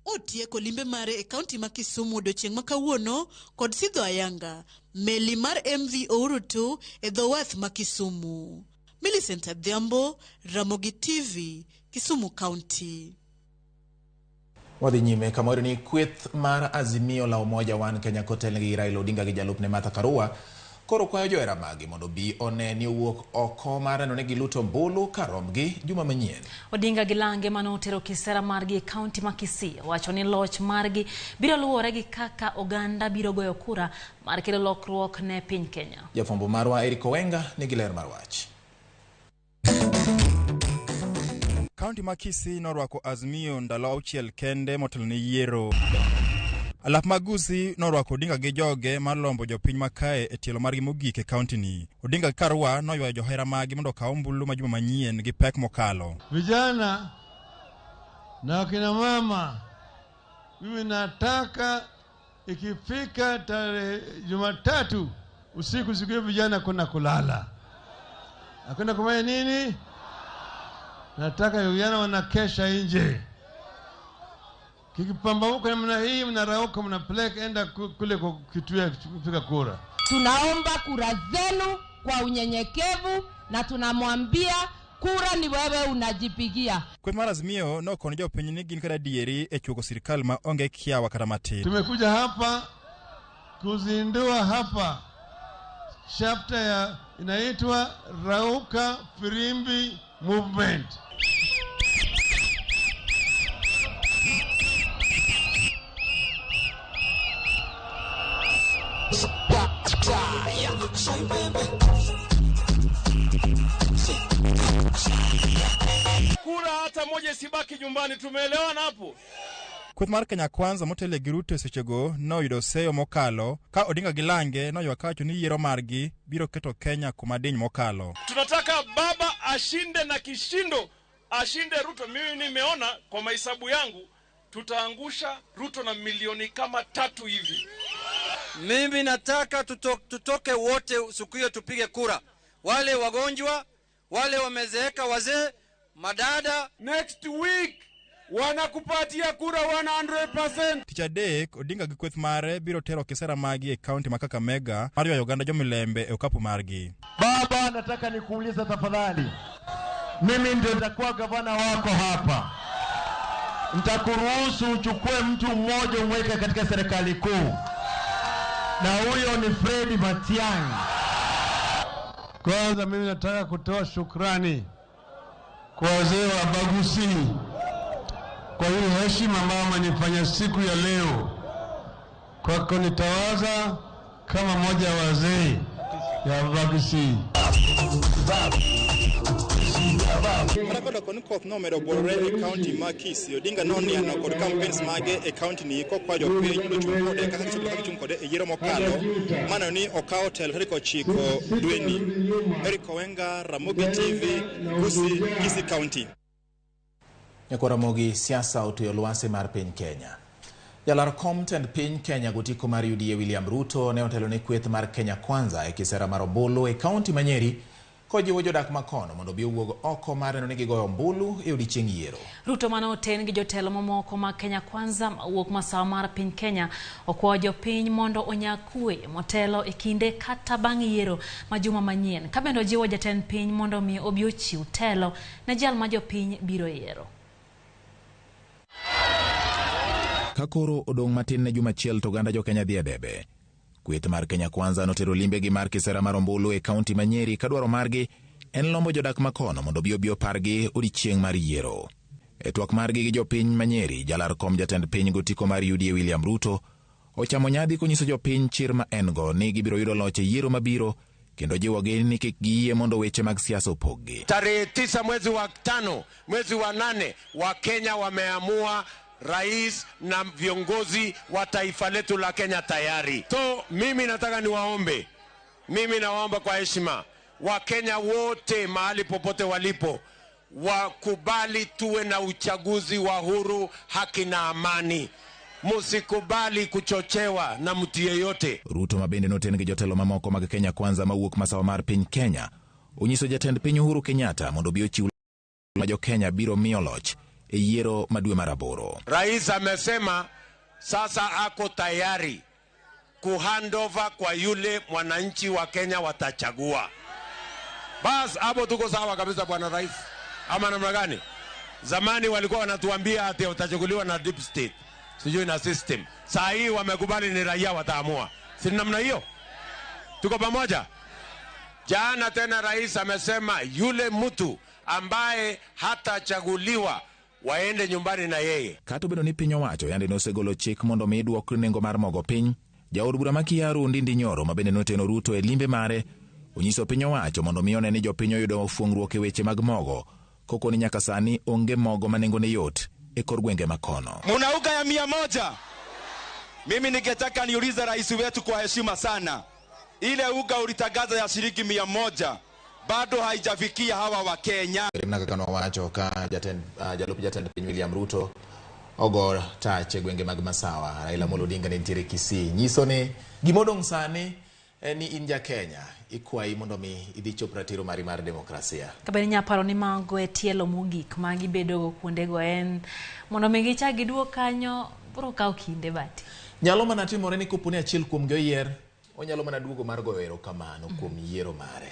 Speaker 23: Otieko limbe mare e kaunti ma Kisumu odiochieng' ma kawuono kod sidho ayanga meli mar MV Uhuru 2 e dho wath ma Kisumu. Millicent Adhiambo, Ramogi TV, Kisumu County.
Speaker 1: Wadhi nyime kamoro ni kweth mar Azimio la Umoja One Kenya kotelnegi gi Raila Odinga gi jalupne Martha Karua koro kwayo johera magi mondo bi one ni owuok oko mar neno ni giluto ombulu karomgi juma manyien.
Speaker 2: Odinga gi lange mane otero kisera margi e kaunti ma Kisii owacho ni loch margi biro luwore gi kaka oganda biro goyo kura mar kelo lokruok ne piny Kenya.
Speaker 1: Jafwambo marwa Eric Owenga nigi ler mar wach.
Speaker 5: Kaunti ma Kisii norwako Azimio ndalo 6 kende motelo ne yiero. Alap mag Gusii norwako Odinga gi joge mar lombo jopiny makae e tielo margi mogik e kaunti ni. Odinga gi Karua noywayo johera magi mondo okaw ombulu ma juma manyien gi pek mokalo.
Speaker 7: Vijana na akina mama, mimi nataka ikifika tarehe Jumatatu usiku, siku hiyo vijana kuna kulala, hakuna kufanya nini. Nataka vijana wanakesha nje. Kikipambauka namna hii, mnarauka, mnapeleka enda kule kwa kituo kupiga kura.
Speaker 24: Tunaomba kura zenu kwa unyenyekevu na tunamwambia kura ni wewe unajipigia.
Speaker 5: Kweth mar Azimio nokono jopiny ni gin kod adieri e chuogo sirikal ma onge kiawa kata matin.
Speaker 7: Tumekuja hapa kuzindua hapa chapter ya inaitwa Rauka Firimbi Movement.
Speaker 25: Kura hata moja isibaki nyumbani, tumeelewana hapo?
Speaker 5: Kweth mar Kenya Kwanza motelo gi Ruto e sechego noyudo seyo mokalo ka Odinga gi Lange noywak kawacho ni yiero margi biro keto Kenya kuma diny mokalo.
Speaker 25: Tunataka baba ashinde na kishindo, ashinde Ruto. Mimi nimeona kwa mahesabu yangu tutaangusha Ruto na milioni kama 3 hivi.
Speaker 26: Mimi nataka tutoke wote siku hiyo tupige kura. Wale wagonjwa, wale wamezeeka, wazee, madada.
Speaker 25: Next week wanakupatia kura 100%.
Speaker 5: Tich adek, Odinga gi kweth mare biro tero kisera magi e kaunti ma Kakamega mar ywayo oganda jomilembe e okapu margi.
Speaker 27: Baba, nataka nikuulize tafadhali. Mimi ndio nitakuwa gavana wako hapa. Nitakuruhusu uchukue mtu mmoja umweke katika serikali kuu. Na huyo ni Fred Matiang'i.
Speaker 7: Kwanza mimi nataka kutoa shukrani kwa wazee wa Bagusi kwa hii heshima ambayo wamenifanya siku ya leo kwa kunitawaza kama mmoja wa wazee ya Bagusi.
Speaker 5: Kata kodoko ni koth nomedo bolore e kaunti ma Kisii, Odinga noniano kod campaigns mage e kaunti ni kokwayo jopiny mondo ochung' kode kaka gisebedo ka gichung' kode e yiero mokalo mano ni okawo telo tarik 9 dweni. Eric Owenga, Ramogi TV, Gusii, Kisii County.
Speaker 1: Nyakwa Ramogi, siasa otweyo lwasi mar piny Kenya. Jalar kom tend piny Kenya gotiko mar UDA William Ruto ne otelo ne kweth mar Kenya Kwanza e kisera mar ombulu e kaunti ma Nyeri kojiwo jodak makono mondo obi owuog oko mar neno ni gigoyo ombulu e odiechieng' yiero.
Speaker 2: Ruto mane oten gi jotelo mamoko mag Kenya Kwanza mawuok masawa mar piny Kenya okwayo jopiny mondo onya kwe motelo e kinde kata bang' yiero ma juma manyien, ka bende ojiwo jatend piny mondo mi obi ochiw telo ne jal ma jopiny biro yiero.
Speaker 1: Ka koro odong' matin ne juma achiel to oganda jo-Kenya dhi e debe. Kweth mar Kenya Kwanza notero limbegi mar kisera mar ombulu e kaunti ma Nyeri ka dwaro margi en lombo jodak makono mondo obi opargi odiechieng' mar yiero. E twak margi gi jopiny ma Nyeri, jalar kom jatend piny gotiko mar UDA William Ruto ochamo nyadhi konyiso jopiny chir ma en go ni gibiro yudo loch e yiero mabiro kendo jiwogi ni kik giyie mondo weche mag siasa opoggi.
Speaker 28: Tarehe 9 mwezi wa 5 mwezi wa 8 Wakenya wameamua rais na viongozi wa taifa letu la Kenya tayari. So mimi nataka niwaombe Mimi nawaomba kwa heshima Wakenya wote mahali popote walipo wakubali tuwe na uchaguzi wa huru, haki na amani. Musikubali kuchochewa na mtu yeyote.
Speaker 1: Ruto ma bende noten gi jotelo mamoko mag Kenya Kwanza mawuok masawa mar piny Kenya onyiso jatend piny Uhuru Kenyatta mondo obi ochiw ma jo-Kenya biro miyo loch e yiero ma dwe mar aboro.
Speaker 28: Rais amesema sasa ako tayari kuhandover kwa yule mwananchi wa Kenya watachagua. Bas, hapo tuko sawa kabisa bwana rais, ama namna gani? Zamani walikuwa wanatuambia ati utachaguliwa na deep state, sijui na system. Saa hii wamekubali ni raia wataamua, si namna hiyo? Tuko pamoja? Jana tena rais amesema yule mtu ambaye hatachaguliwa waende nyumbani na yeye.
Speaker 1: Kata obedo ni piny owacho yande nosegolo chik mondo mi duok nengo mar mogo piny, jaod bura ma Kiaru Ndindi Nyoro ma bende noteno Ruto e limbe mare onyiso piny owacho mondo mi one ni jopiny oyudo fuong'ruok e weche mag mogo koko ni nyaka sani onge mogo ma nengone yot e kor gwenge makono.
Speaker 6: Munauga ya 100. Mimi ningetaka niulize rais wetu kwa heshima sana, ile uga ulitangaza ya shilingi 100 bado haijafikia hawa wa Kenya.
Speaker 1: Mana kaka nowacho ka jatend jalup jatend piny William Ruto ogo tach e gwenge mag Masawa, Raila Amolo Odinga ne nitiere Kisii, nyiso ni gimodong' sani en ni in ja Kenya ikwayi mondo mi idhi chop ratiro mari mar demokrasia.
Speaker 2: Kabende inya paro ni mago e tielo mogik ma gibedogo kuondego en mondo mi gichak giduog kanyo biro kawo kinde bati.
Speaker 1: Nyalo mana timore ni kopo ni achiel kuomgi oyier, onyalo mana duogo mar goyo erokamano kuom yiero mare.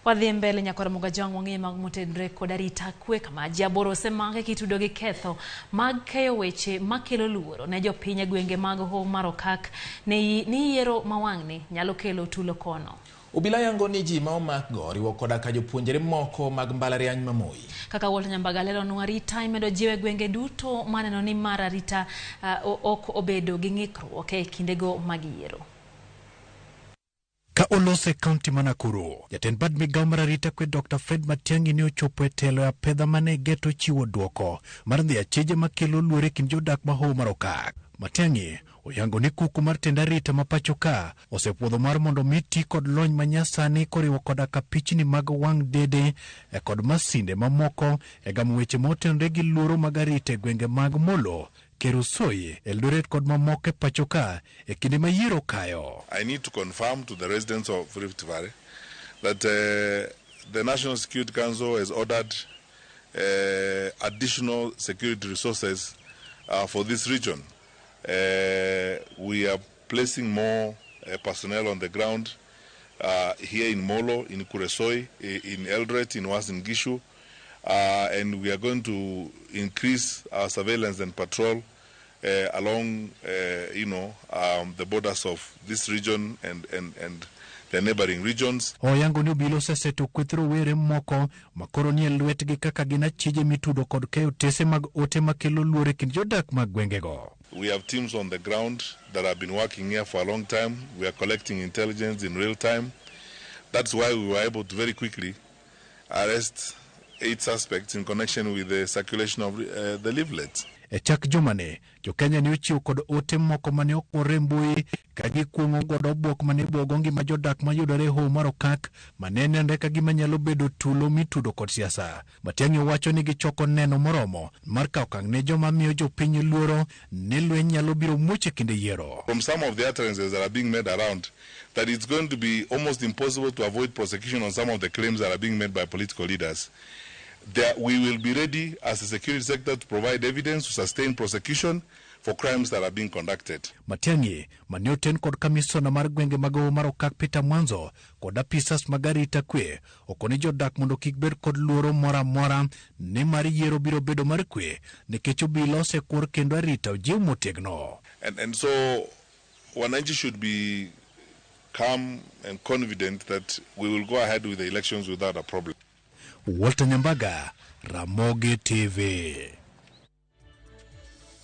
Speaker 2: Wadhi mbele nyakwar Mugajwang' wang'eyo mag motenore kod arita kwe kama ji aboro osemake kitudo gi ketho mag keyo weche makelo luoro ne jopiny e gwenge mag Hoho mar Okak ni yiero ma wang'ni nyalo kelo tulo kono.
Speaker 1: Obila yango ni ji ma omakgo oriwo koda ka jopuonjre moko mag mbalariany ma Moi.
Speaker 2: Kaka Walter Nyambaga leronwa, arita imedo jiw e gwenge duto maneno ni mar arita ok obedo gi ng'ikruok e kindego mag yiero.
Speaker 8: Ka olose e kaunti ma Nakuru, jatend bad migao mar arita kwe Dr. Fred Matiang'i ne ochopo e telo e apedha mane geto chiwo duoko mar dhi achije makelo luoro e kind jodak ma Hoho mar Okak. Matiang'i oyango ni kuku mar tend arita ma pacho ka osepuodho mar mondo mi ti kod lony manyasani koriwo koda ka pichni mag wang' dede kod masinde mamoko e gamo weche motenore gi luoro mag arita e gwenge mag Molo, Kerusoi, Eldoret kod mamoko e pacho ka e kinde ma yiero kayo.
Speaker 9: I need to confirm to the residents of Rift Valley that the National Security Council has ordered additional security resources for this region. We are placing more personnel on the ground here in Molo, in Kuresoi, in Eldoret, in Uasin Gishu, and we are going to increase our surveillance and patrol along, the borders of this region and the neighboring regions.
Speaker 8: Oyango ni obila oseseto kweth rowere moko makoro nie lwetgi kaka gin achije mitudo kod keyo tese mag ote makelo luoro e kind jodak mag gwengego.
Speaker 9: We have teams on the ground that have been working here for a long time. We are collecting intelligence in real time. That's why we were able to very quickly arrest 8 suspects in connection with the circulation of the leaflets.
Speaker 8: E chak jumani, jo-Kenya ne ochiwo kod ote moko mane okwore mbui ka gikuong'o godo obwok mane bwogo ngima jodak mayudore e Hoho mar Okak mane nenre ka gima nyalo bedo tulo mitudo kod siasa. Matiang'i wacho ni gichoko neno moromo mar kawo okang' ne joma miyo jopiny luoro ni lweny nyalo biro muoch e kinde yiero.
Speaker 9: From some of the utterances that are being made around, that it's going to be almost impossible to avoid prosecution on some of the claims that are being made by political leaders. There, we will be ready as a security sector to provide evidence to sustain prosecution for crimes that are being conducted.
Speaker 8: Matiang'i mane oten kod kamisona mar gwenge mag Hoho mar Okak Peter Mwanzo kod apisas mag arita kwe okoni jodak mondo kik bed kod luoro moro amora nimar yiero biro bedo mar kwe nikech obila osekuor kendo arita ojiw motegno.
Speaker 9: And so wananchi should be calm and confident that we will go ahead with the elections without a problem.
Speaker 8: Walter Nyambaga, Ramogi TV.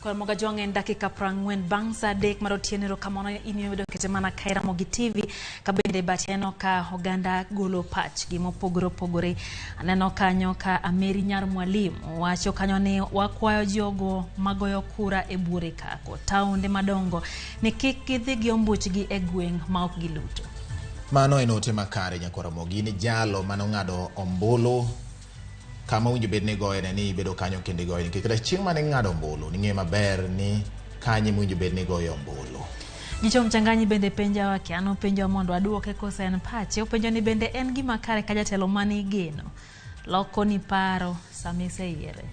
Speaker 2: Kod Mogajwang' en dakika 40 bang' sa 3 mar otieno. Erokamano in yudo kete mana kae Ramogi TV ka bende bat aneno ka oganda golo pachgi mopogore opogore. Aneno kanyo ka Ameri Nyar Mwalimu wacho kanyo ni wakwayo jogo magoyo kura e buore kako taonde madongo ni kik gidhi gi ombuchgi e gweng' ma ok giluto.
Speaker 1: Mano en ote makare nyakwar Ramogi ni jalo manong'ado ombulu kama owinjo bed ni igoye ne ni ibedo kanyo kendo igoye nikech kata chieng' mane ing'ado ombulu ning'e maber ni kanye mowinjo bed ni igoye ombulu.
Speaker 2: Jicho Mchanganyi bende penjawa kia nopenjowa mondo aduoke kose en pache. Openjo ni bende en gima kare ka jatelo mane igeno loko ni paro sama iseyiere.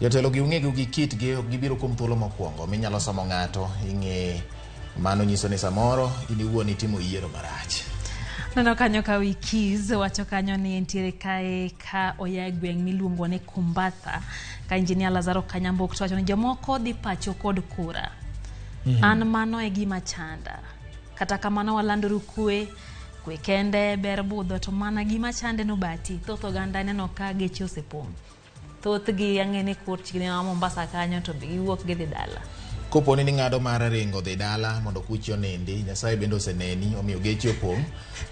Speaker 1: Jotelo gi ung'egi gi kitgi ok gibiro kuom thuolo mokwongo minyalo somo ng'ato ing'e mano nyiso ni samoro in iwuon itimo yiero marach.
Speaker 2: Neno kanyo ka Wikiz wacho kanyo ni entiere kae ka oya e gweng' miluongo ni Kumbatha ka Injinia Lazaro Kanyambok to wacho ni jomoko dhi pacho kod kura. An mano e gima chanda. Kata kamano walandoru kwe, kwe kende ber budho to mana gima chande no bati. Thoth oganda neno ka geche osepong'. Thothgi ang'e ni kuotgi ma Mombasa kanyo to be giwuok gidhi dala.
Speaker 1: Kopo ni ning'ado mar ringo dhi dala mondo kuchi onindi, Nyasaye bende oseneni, omiyo geche opong'.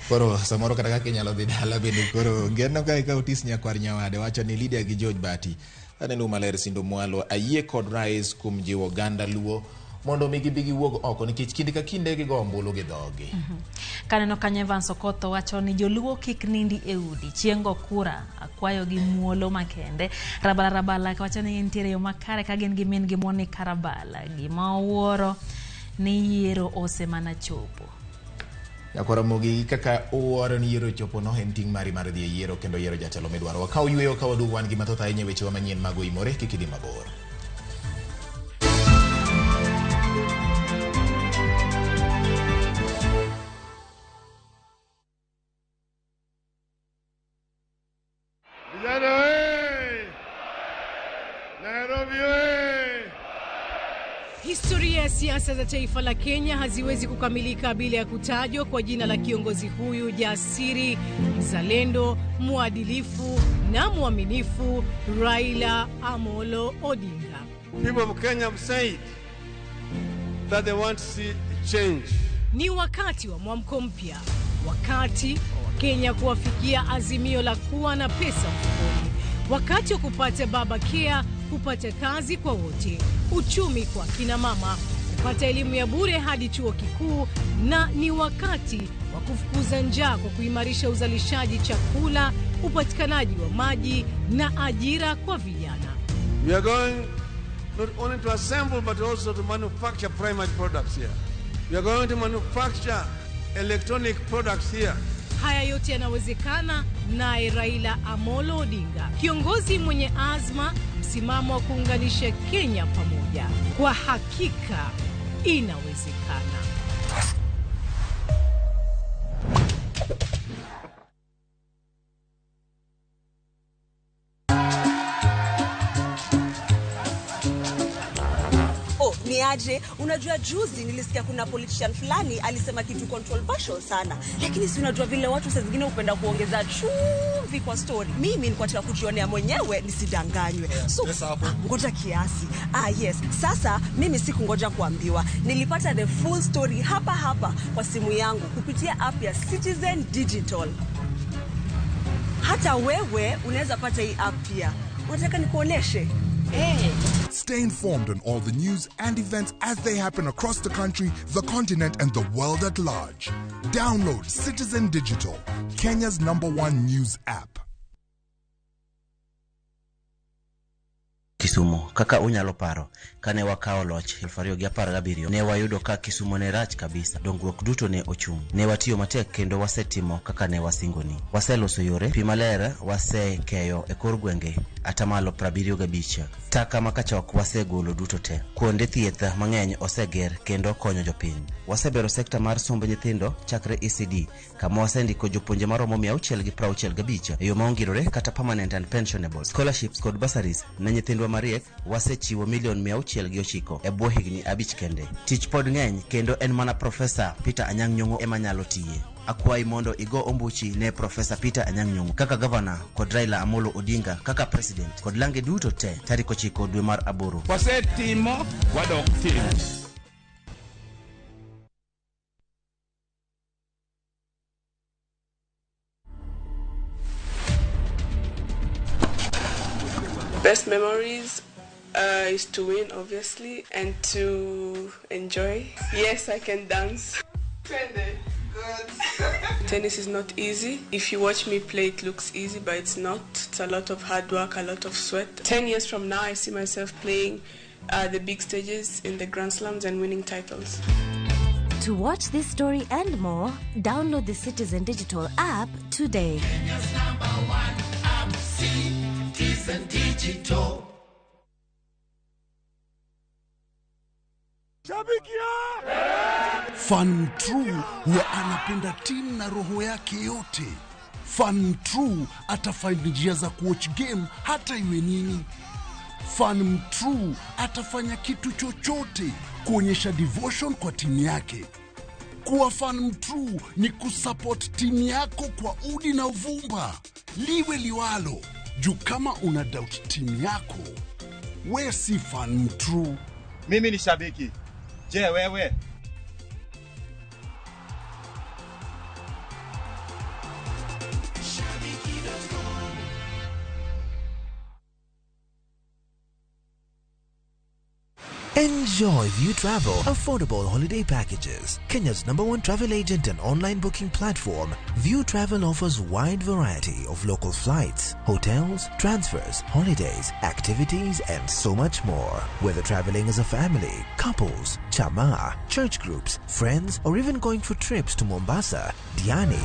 Speaker 1: Koro samoro kata kaka inyalo dhi dala bende koro ngeno kae ka Otis Nyakwar Nyawade wacho ni Lydia gi George Bati aneno maler sindo mwalo ayie kod rais kuom jiwo oganda Luo mondo mi gibi giwuog oko nikech kinde ka kinde gigo ombulu gi dhogi.
Speaker 2: Kaneno kanyo Evans Okotho wacho ni joluo kik nindi e udi chieng' go kura akwayo gi muolo makende. Rabala Rabala wacho ni nitiere yo makare ka gin gi min gi Monica Rabala. Gima owuoro ni yiero osemana chopo.
Speaker 1: Nyakwar Ramogi kaka uwuoro ni yiero ochopo no en ting' mari mar dhi e yiero kendo yiero jatelo midwaro. Wakaw yweyo ka waduogo wan gi mathoth ahinya e wechewa manyien mag oimore kik idhi mabor.
Speaker 7: Vijana we! Nairobi we!
Speaker 10: Historia ya siasa za taifa la Kenya haziwezi kukamilika bila ya kutajwa kwa jina la kiongozi huyu jasiri, mzalendo, mwadilifu na mwaminifu, Raila Amolo Odinga.
Speaker 7: People of Kenya have said that they want to see change.
Speaker 10: Ni wakati wa mwamko mpya, wakati wa Wakenya kuwafikia azimio la kuwa na pesa mfukoni, wakati wa kupata baba care, kupata kazi kwa wote, uchumi kwa kina mama, kupata elimu ya bure hadi chuo kikuu, na ni wakati wa kufukuza njaa kwa kuimarisha uzalishaji chakula, upatikanaji wa maji na ajira kwa vijana.
Speaker 7: We are going not only to assemble but also to manufacture primary products here. We are going to manufacture electronic products here.
Speaker 10: Haya yote yanawezekana naye Raila Amolo Odinga, kiongozi mwenye azma, msimamo wa kuunganisha Kenya pamoja. Kwa hakika inawezekana.
Speaker 12: Oh, ni aje? Unajua juzi nilisikia kuna politician fulani alisema kitu controversial sana. Lakini si unajua vile watu saa zingine hupenda kuongeza chumvi kwa story. Mimi nilikuwa nataka kujionea mwenyewe nisidanganywe. So, ngoja kiasi. Yes. Sasa mimi sikungoja kuambiwa. Nilipata the full story hapa hapa kwa simu yangu kupitia app ya Citizen Digital. Hata wewe unaweza pata hii app pia. Unataka nikuoneshe? Hey.
Speaker 13: Stay informed on all the news and events as they happen across the country, the continent, and the world at large. Download Citizen Digital, Kenya's #1 news app.
Speaker 14: Kisumu kaka unyalo paro kane wakawo loch 2017 ne wayudo ka Kisumu ne rach kabisa, dongruok duto ne ochung'. Ne watiyo matek kendo wasetimo kaka ne wasingoni. Waseloso yore, pi maler wasekeyo e kor gwenge atamalo 75. Taka makachok wasegolo duto te. Kuonde thieth mang'eny oseger kendo konyo jopiny. Wasebero sekta mar somb nyithindo chakre ECD kama wasendiko jopuonje maromo 665 e yo maongirore kata permanent and pensionable. Scholarships kod bursaries ne nyithindwa mariek wasechiwo milion 609 e bwo higni 5 kende. Tich pod ng'eny kendo en mana Profesa Peter Anyang' Nyong'o ema nyalo tiye. Akwayi mondo igo ombuchi ne Profesa Peter Anyang' Nyong'o kaka gavana kod Raila Amolo Odinga kaka president kod lange duto te tarik 9 dwe mar 8.
Speaker 15: Wasetimo, wadok timo.
Speaker 17: Best memories is to win, obviously, and to enjoy. Yes, I can dance. Twende. Tennis is not easy. If you watch me play, it looks easy, but it's not. It's a lot of hard work, a lot of sweat. 10 years from now, I see myself playing the big stages in the Grand Slams and winning titles.
Speaker 4: To watch this story and more, download the Citizen Digital app today.
Speaker 11: Kenya's number one app, Citizen Digital.
Speaker 13: Fan True huwa anapenda timu na roho yake yote. Fan True atafind njia za kuwatch game hata iwe nini. Fan True atafanya kitu chochote kuonyesha devotion kwa timu yake. Kuwa fan true ni kusupport timu yako kwa udi na uvumba, liwe liwalo. Juu kama una doubt timu yako, we si fan true.
Speaker 6: Mimi ni shabiki. Je, wewe?
Speaker 16: Enjoy View Travel affordable holiday packages. Kenya's number one travel agent and online booking platform, View Travel offers wide variety of local flights, hotels, transfers, holidays, activities, and so much more. Whether traveling as a family, couples, chama, church groups, friends, or even going for trips to Mombasa, Diani,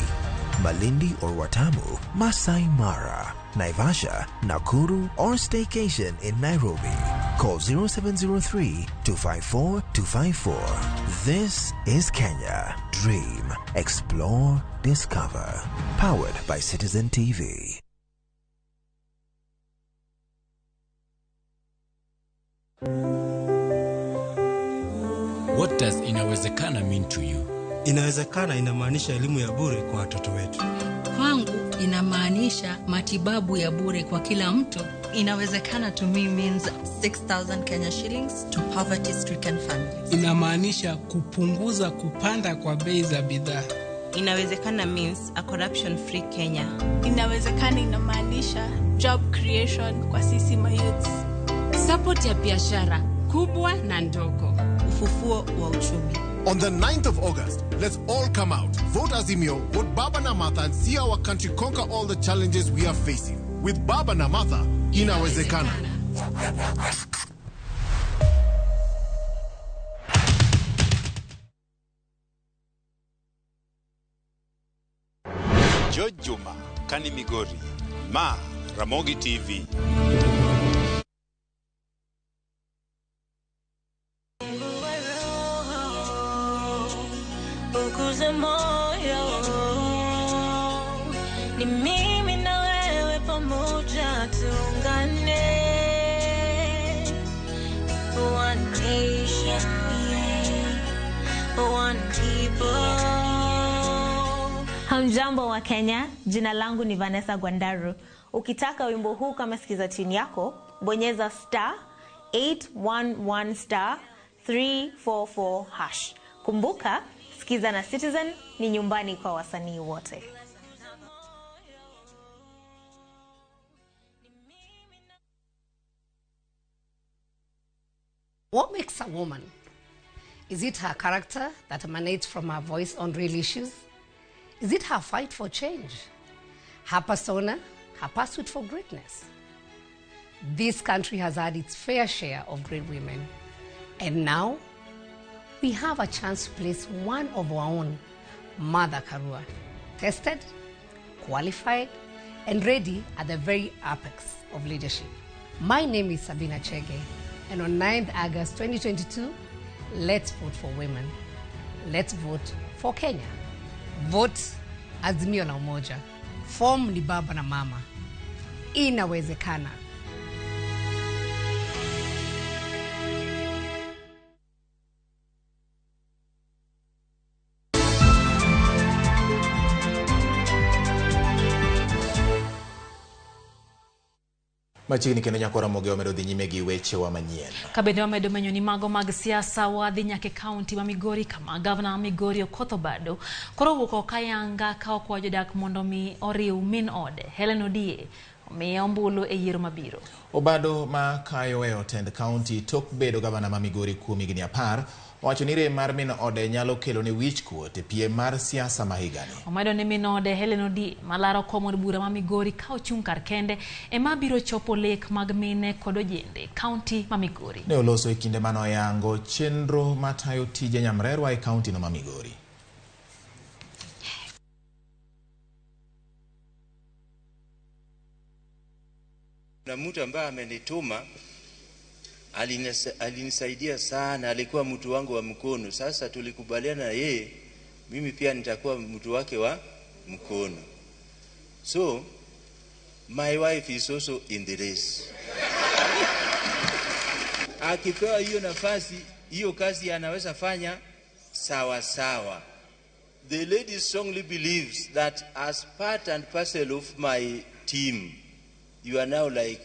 Speaker 16: Malindi or Watamu, Masai Mara, Naivasha, Nakuru, or staycation in Nairobi. Call 0703 254 254. This is Kenya. Dream, explore, discover. Powered by Citizen TV.
Speaker 18: What does inawezekana mean to you?
Speaker 19: Inawezekana inamaanisha elimu ya bure kwa watoto wetu.
Speaker 23: Kwangu inamaanisha matibabu ya bure kwa kila mtu.
Speaker 24: Inawezekana to me means 6,000 Kenya shillings to poverty stricken families.
Speaker 25: Inamaanisha kupunguza kupanda kwa bei za bidhaa.
Speaker 26: Inawezekana means a corruption free Kenya.
Speaker 17: Inawezekana inamaanisha job creation kwa sisi mayouths.
Speaker 27: Support ya biashara kubwa na ndogo.
Speaker 24: Ufufuo wa uchumi.
Speaker 28: On the 9th of August, let's all come out, vote Azimio, vote Baba na Martha, and see our country conquer all the challenges we are facing. With Baba na Martha, inawezekana.
Speaker 18: George Juma, Kani Migori, Ma, Ramogi TV.
Speaker 20: Ukuze moyo ni mimi na wewe pamoja tuungane, one nation, one people.
Speaker 21: Hamjambo wa Kenya, jina langu ni Vanessa Gwandaru. Ukitaka wimbo huu kama sikiza chini yako, bonyeza star 811 star 344 hash. Kumbuka, Sikiza na Citizen ni nyumbani kwa wasanii wote.
Speaker 22: What makes a woman? Is it her character that emanates from her voice on real issues? Is it her fight for change? Her persona, her pursuit for greatness? This country has had its fair share of great women. And now, we have a chance to place one of our own, Martha Karua, tested, qualified, and ready at the very apex of leadership. My name is Sabina Chege, and on 9th August 2022, let's vote for women. Let's vote for Kenya. Vote Azimio la Umoja. Form ni baba na mama. Inawezekana.
Speaker 1: Machiegni kendo nyako Ramogi wamedo dhi nyime gi wechewa manyien.
Speaker 2: Kabende wamedo menyo ni mago mag siasa wadhi nyaka e kaunti ma Migori kama gavana ma Migori Okoth Obado koro owuok oko ayanga ka okwayo jodak mondo mi oriw min ode Hellen Odie omiye ombulu e yiero mabiro.
Speaker 1: Obado ma kayo weyo tend kaunti tok bedo gavana ma Migori kuom higni 10 Owacho ni rem mar min ode nyalo kelo ne wich kuot e piem mar siasa ma higani.
Speaker 2: Omedo ni min ode Hellen Odie malaro kom od bura ma Migori ka ochung' kar kende ema biro chopo lek mag mine kod ojende kaunti ma Migori.
Speaker 1: Ne oloso e kinde mane oyango chenro matayo tije nyamrerwa e kaunti no ma Migori.
Speaker 3: Na mtu ambaye amenituma alinisaidia sana, alikuwa mtu wangu wa mkono. Sasa tulikubaliana na yeye, mimi pia nitakuwa mtu wake wa mkono. So my wife is also in the race. Akipewa hiyo nafasi, hiyo kazi anaweza fanya sawa sawa. The lady strongly believes that as part and parcel of my team, you are now like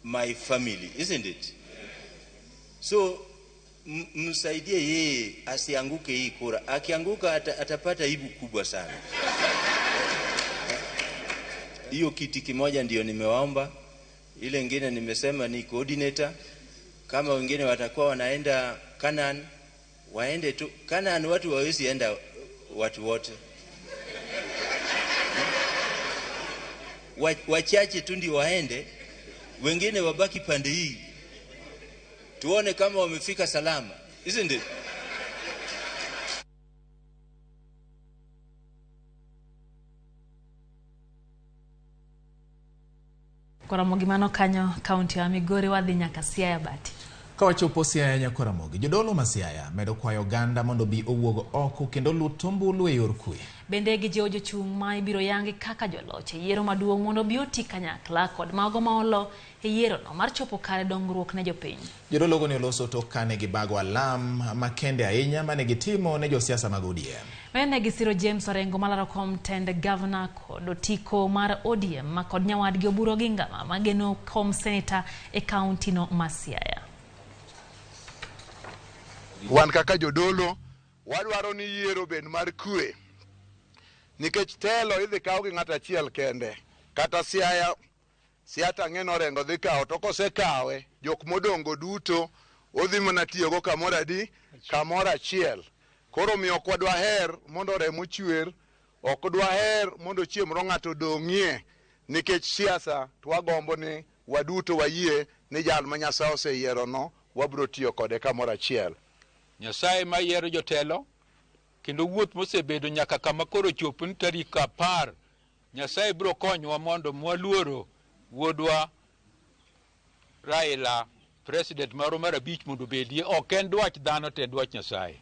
Speaker 3: my family, isn't it? So msaidie yeye asianguke hii kura. Akianguka atapata aibu kubwa sana. Hiyo kiti kimoja ndio nimewaomba. Ile ingine nimesema ni coordinator. Kama wengine watakuwa wanaenda Canaan, waende tu Canaan. Watu hawawezi enda watu wote. Wachache tu ndio waende, wengine wabaki pande hii. Tuone kama wamefika salama, isn't it?
Speaker 2: Koramogi mano kanyo kaunti ya Migori wadhi nyaka Siaya Bati.
Speaker 1: Kawachopo Siaya Nyakoramogi, jodolo ma Siaya medo kwayo oganda mondo bi owuog oko kendo lut ombulu e yor kwe.
Speaker 2: Bende gijiwo jochung' ma ibiro yangi kaka joloch e yiero maduong' mondo bi oti kanyakla kod mago ma olo e yierono mar chopo kare dongruok ne jopiny.
Speaker 1: Jodologo ne oloso tok kane gibago alam makende ahinya mane gitimo ne josiasa mag ODM.
Speaker 2: Bende gisiro James Orengo malaro kom tend gavana kod otiko mar ODM kod nyawadgi Oburu Oginga mageno kom seneta e kaunti no ma Siaya.
Speaker 5: Wan kaka jodolo wadwaro ni yiero bed mar kwe, nikech telo idhi kaw gi ng'ato achiel kende. Kata Siaya, Siata ng'eno Orengo dhi kawo, to kosekawe jok modongo duto odhi mana tiyogo kamoro adi, kamoro achiel. Koro omiyo ok wadwaher mondo remo chwer, ok dwaher mondo chieng' moro ng'ato odong'ie, nikech siasa to wagombo ni waduto wayie ni jal ma Nyasaye oseyierono wabiro tiyo kode kamoro achiel.
Speaker 7: Nyasaye ma yiero jotelo kendo wuoth mosebedo nyaka kama koro chopo ni tarik 10, Nyasaye biro konyowa mondo mwaluoro wuodwa Raila president marwa mar 5 mondo obedie. Ok en dwach dhano to en dwach Nyasaye.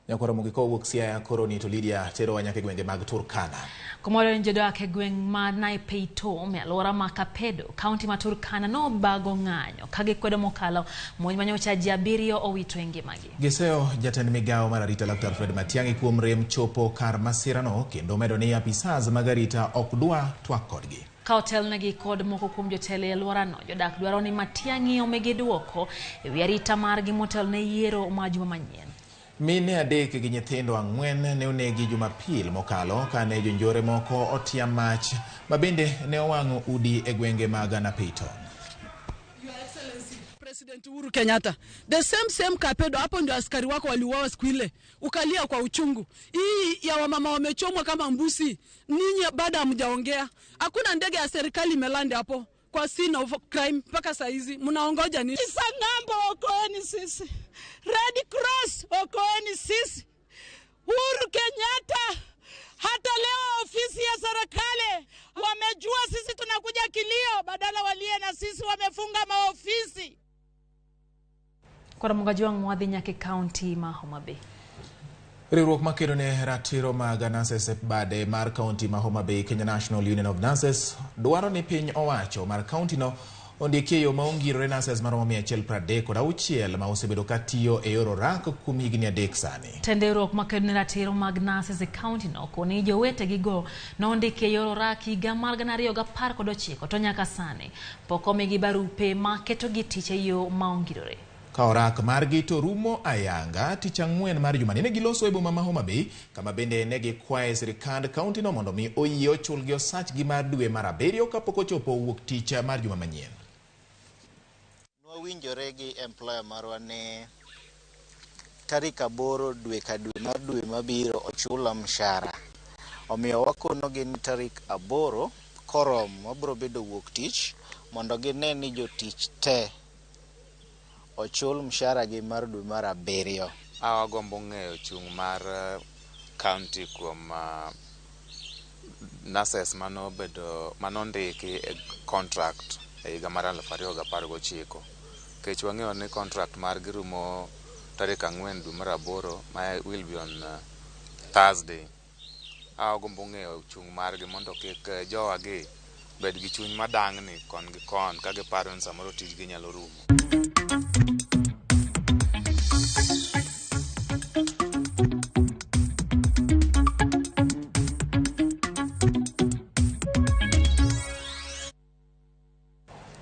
Speaker 1: Nyakoramogi kowuok Siaya koro ni to Lydia terowa nyaka e gwenge mag Turkana.
Speaker 2: Kumoro en jodak e gweng' ma Naipeitom e alwora ma Kapedo, kaunti ma Turkana nobago ng'anyo ka gikwedo mokalo monj manyocha ji 7 owito e ngimagi.
Speaker 1: Giseyo jatend migawo mar arita Laktar Fred Matiang'i kuom rem chopo kar masirano kendo medo ni apisas mag arita ok dwa twak kodgi.
Speaker 2: Ka otelnegi kod moko kuom jotelo e alworano, jodak dwaro ni Matiang'i omigi duoko e wi arita margi motelo ne yiero ma juma manyien.
Speaker 1: Mine 3 gi nyithindo 4 ne onegi Jumapil mokalo kane jonjore moko otia mach ma bende ne owang'o udi e gwenge mag Naipeitom.
Speaker 8: Your Excellency President Uhuru Kenyatta, the same Kapedo, hapo ndio askari wako waliuawa siku ile, ukalia kwa uchungu. Hii ya wamama wamechomwa kama mbusi, ninyi bado hamjaongea. Hakuna ndege ya serikali imelanda hapo kwa scene of crime mpaka saa hizi. Mnaongoja nini?
Speaker 9: Isang'ambo, okoeni sisi. Red Cross, okoeni sisi. Uhuru Kenyatta, hata leo ofisi ya serikali wamejua sisi tunakuja kilio, badala walie na sisi wamefunga maofisi.
Speaker 2: Kora Mugajuang mwadhi nyaka e kaunti ma Homa Bay.
Speaker 1: Riwruok makedo ne ratiro mag nurses e bade mar kaunti ma Homa Bay, Kenya National Union of Nurses, dwaro ni piny owacho mar kaunti no ondiki e yo ma ongirore nurses maromo 136 ma osebedo ka tiyo e yor orak kuom higni 3 sani.
Speaker 2: Tend riwruok makedo ne ratiro mag nurses e kaunti no koni jowetegigo nondiki e yor orak higa mar 2019 to nyaka sani pok omigi barupe ma ketogi tich e yo ma ongirore.
Speaker 1: Ka orak margi to rumo ayanga tich ang'wen mar jumani ne giloso e boma ma Homa Bay, kama bende ne gikwaye sirikand kaunti no mondo mi oyie ochulgi osachgi mar dwe mar 7 kapok ochopo wuok tich mar juma manyien.
Speaker 10: Nwawinjore gi employer marwa ni
Speaker 4: tarik 8 dwe ka dwe mar dwe mabiro ochula mshahara. Omiyo wakonogi ni tarik 8 koromo wabiro bedo wuok tich mondo gine ni jotich te ochul mshahara gi mar dwe mar 7.
Speaker 6: Awagombo ng'eyo chung' mar county kuom nurses manobedo manondiki e contract e higa mar 2019. Nikech wang'eyo ni contract margi rumo tarik 4 dwe mar 8 ma will be on Thursday. Awagombo ng'eyo chung' margi mondo kik jowagi bed gi chuny madang'ni kon gi kon ka giparo ni samoro tijgi nyalo rumo.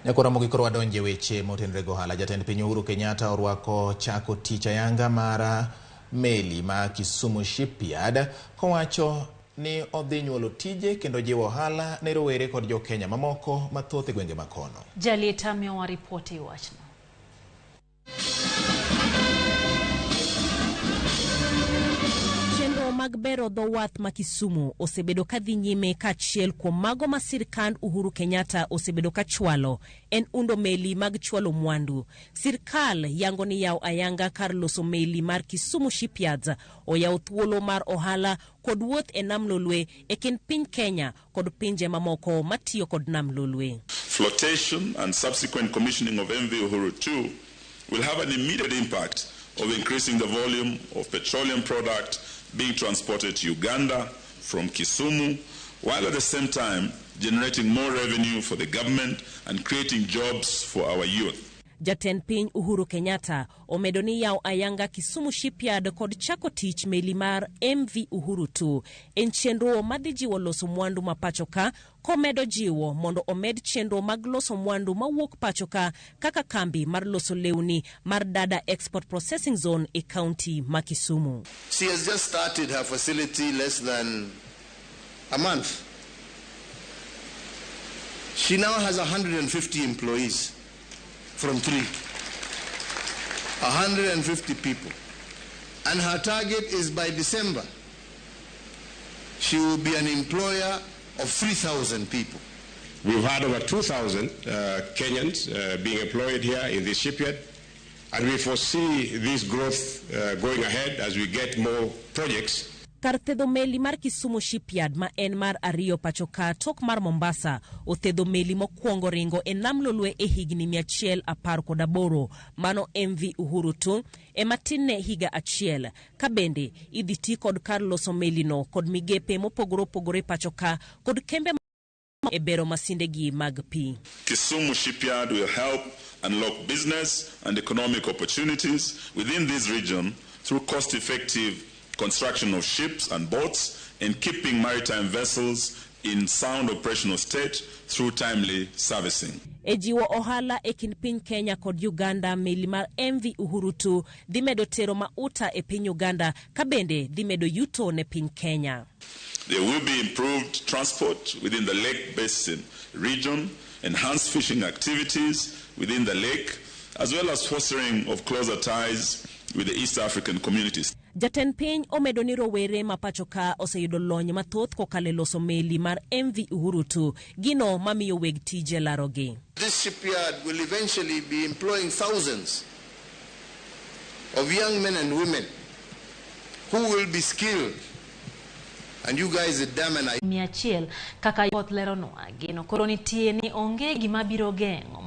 Speaker 1: Nyakora mogi koro wadonje weche motenore go ohala. Jatend piny Uhuru Kenyatta orwako chako tich ayanga mar meli ma Kisumu Shipyard kowacho ni odhi nyuolo tije kendo jiwo ohala ne rowere kod jo Kenya mamoko mathoth e gwenge makono.
Speaker 2: Jalieta miyowa ripoti e wachno.
Speaker 10: Chenro mag bero dho wath ma Kisumu osebedo ka dhi nyime kaachiel kuom mago ma sirkand Uhuru Kenyatta osebedo ka chwalo en undo meli mag chwalo mwandu. Sirkal yango ni yawo ayanga kar loso meli mar Kisumu Shipyards oyawo thuolo mar ohala kod wuoth e nam Lolwe e kind piny Kenya kod pinje mamoko matiyo kod nam Lolwe.
Speaker 11: Flotation and subsequent commissioning of MV Uhuru 2 will have an immediate impact of increasing the volume of petroleum product being transported to Uganda from Kisumu, while at the same time generating more revenue for the government and creating jobs for our youth.
Speaker 10: Jatend piny Uhuru Kenyatta omedo ni yawo ayanga Kisumu Shipyard kod chako tich meli mar MV Uhuru 2 en chenro madhi jiwo loso mwandu ma pacho ka, komedo jiwo mondo omed chenro mag loso mwandu mawuok pacho ka kaka kambi mar loso lewni mar Dada Export Processing Zone e kaunti ma Kisumu.
Speaker 12: She has just started her facility less than a month. She now has 150 employees from 3. 150 people. And her target is by December, she will be an employer of 3,000 people.
Speaker 13: We've had over 2,000 Kenyans being employed here in this shipyard, and we foresee this growth going ahead as we get more projects.
Speaker 10: Kar thedho meli mar Kisumu Shipyard ma en mar ariyo pacho ka tok mar Mombasa othedho meli mokwongo ringo e nam Lolwe e higni 118 mano MV Uhuru 2 ema tinne higa achiel ka bende idhi ti kod kar loso melino kod migepe mopogore opogore pacho ka kod kembe e bero masindegi mag pi.
Speaker 11: Kisumu Shipyard will help unlock business and economic opportunities within this region through cost-effective construction of ships and boats and keeping maritime vessels in sound operational state through timely servicing.
Speaker 10: E jiwo ohala e kind piny Kenya kod Uganda, meli mar MV Uhuru 2 dhi medo tero mauta e piny Uganda ka bende dhi medo yuto ne piny Kenya.
Speaker 11: There will be improved transport within the Lake Basin region, enhanced fishing activities within the lake, as well as fostering of closer ties with the East African communities.
Speaker 10: Jatend piny omedo ni rowere ma pacho ka oseyudo lony mathoth kokalo e loso meli mar MV Uhuru 2, gino mamiyo weg tije larogi.
Speaker 12: This shipyard will eventually be employing thousands of young men and women who will be skilled. And you guys at Dam and I
Speaker 2: 100 kaka koth leronwa geno koro nitie ni onge gima biro geng'o.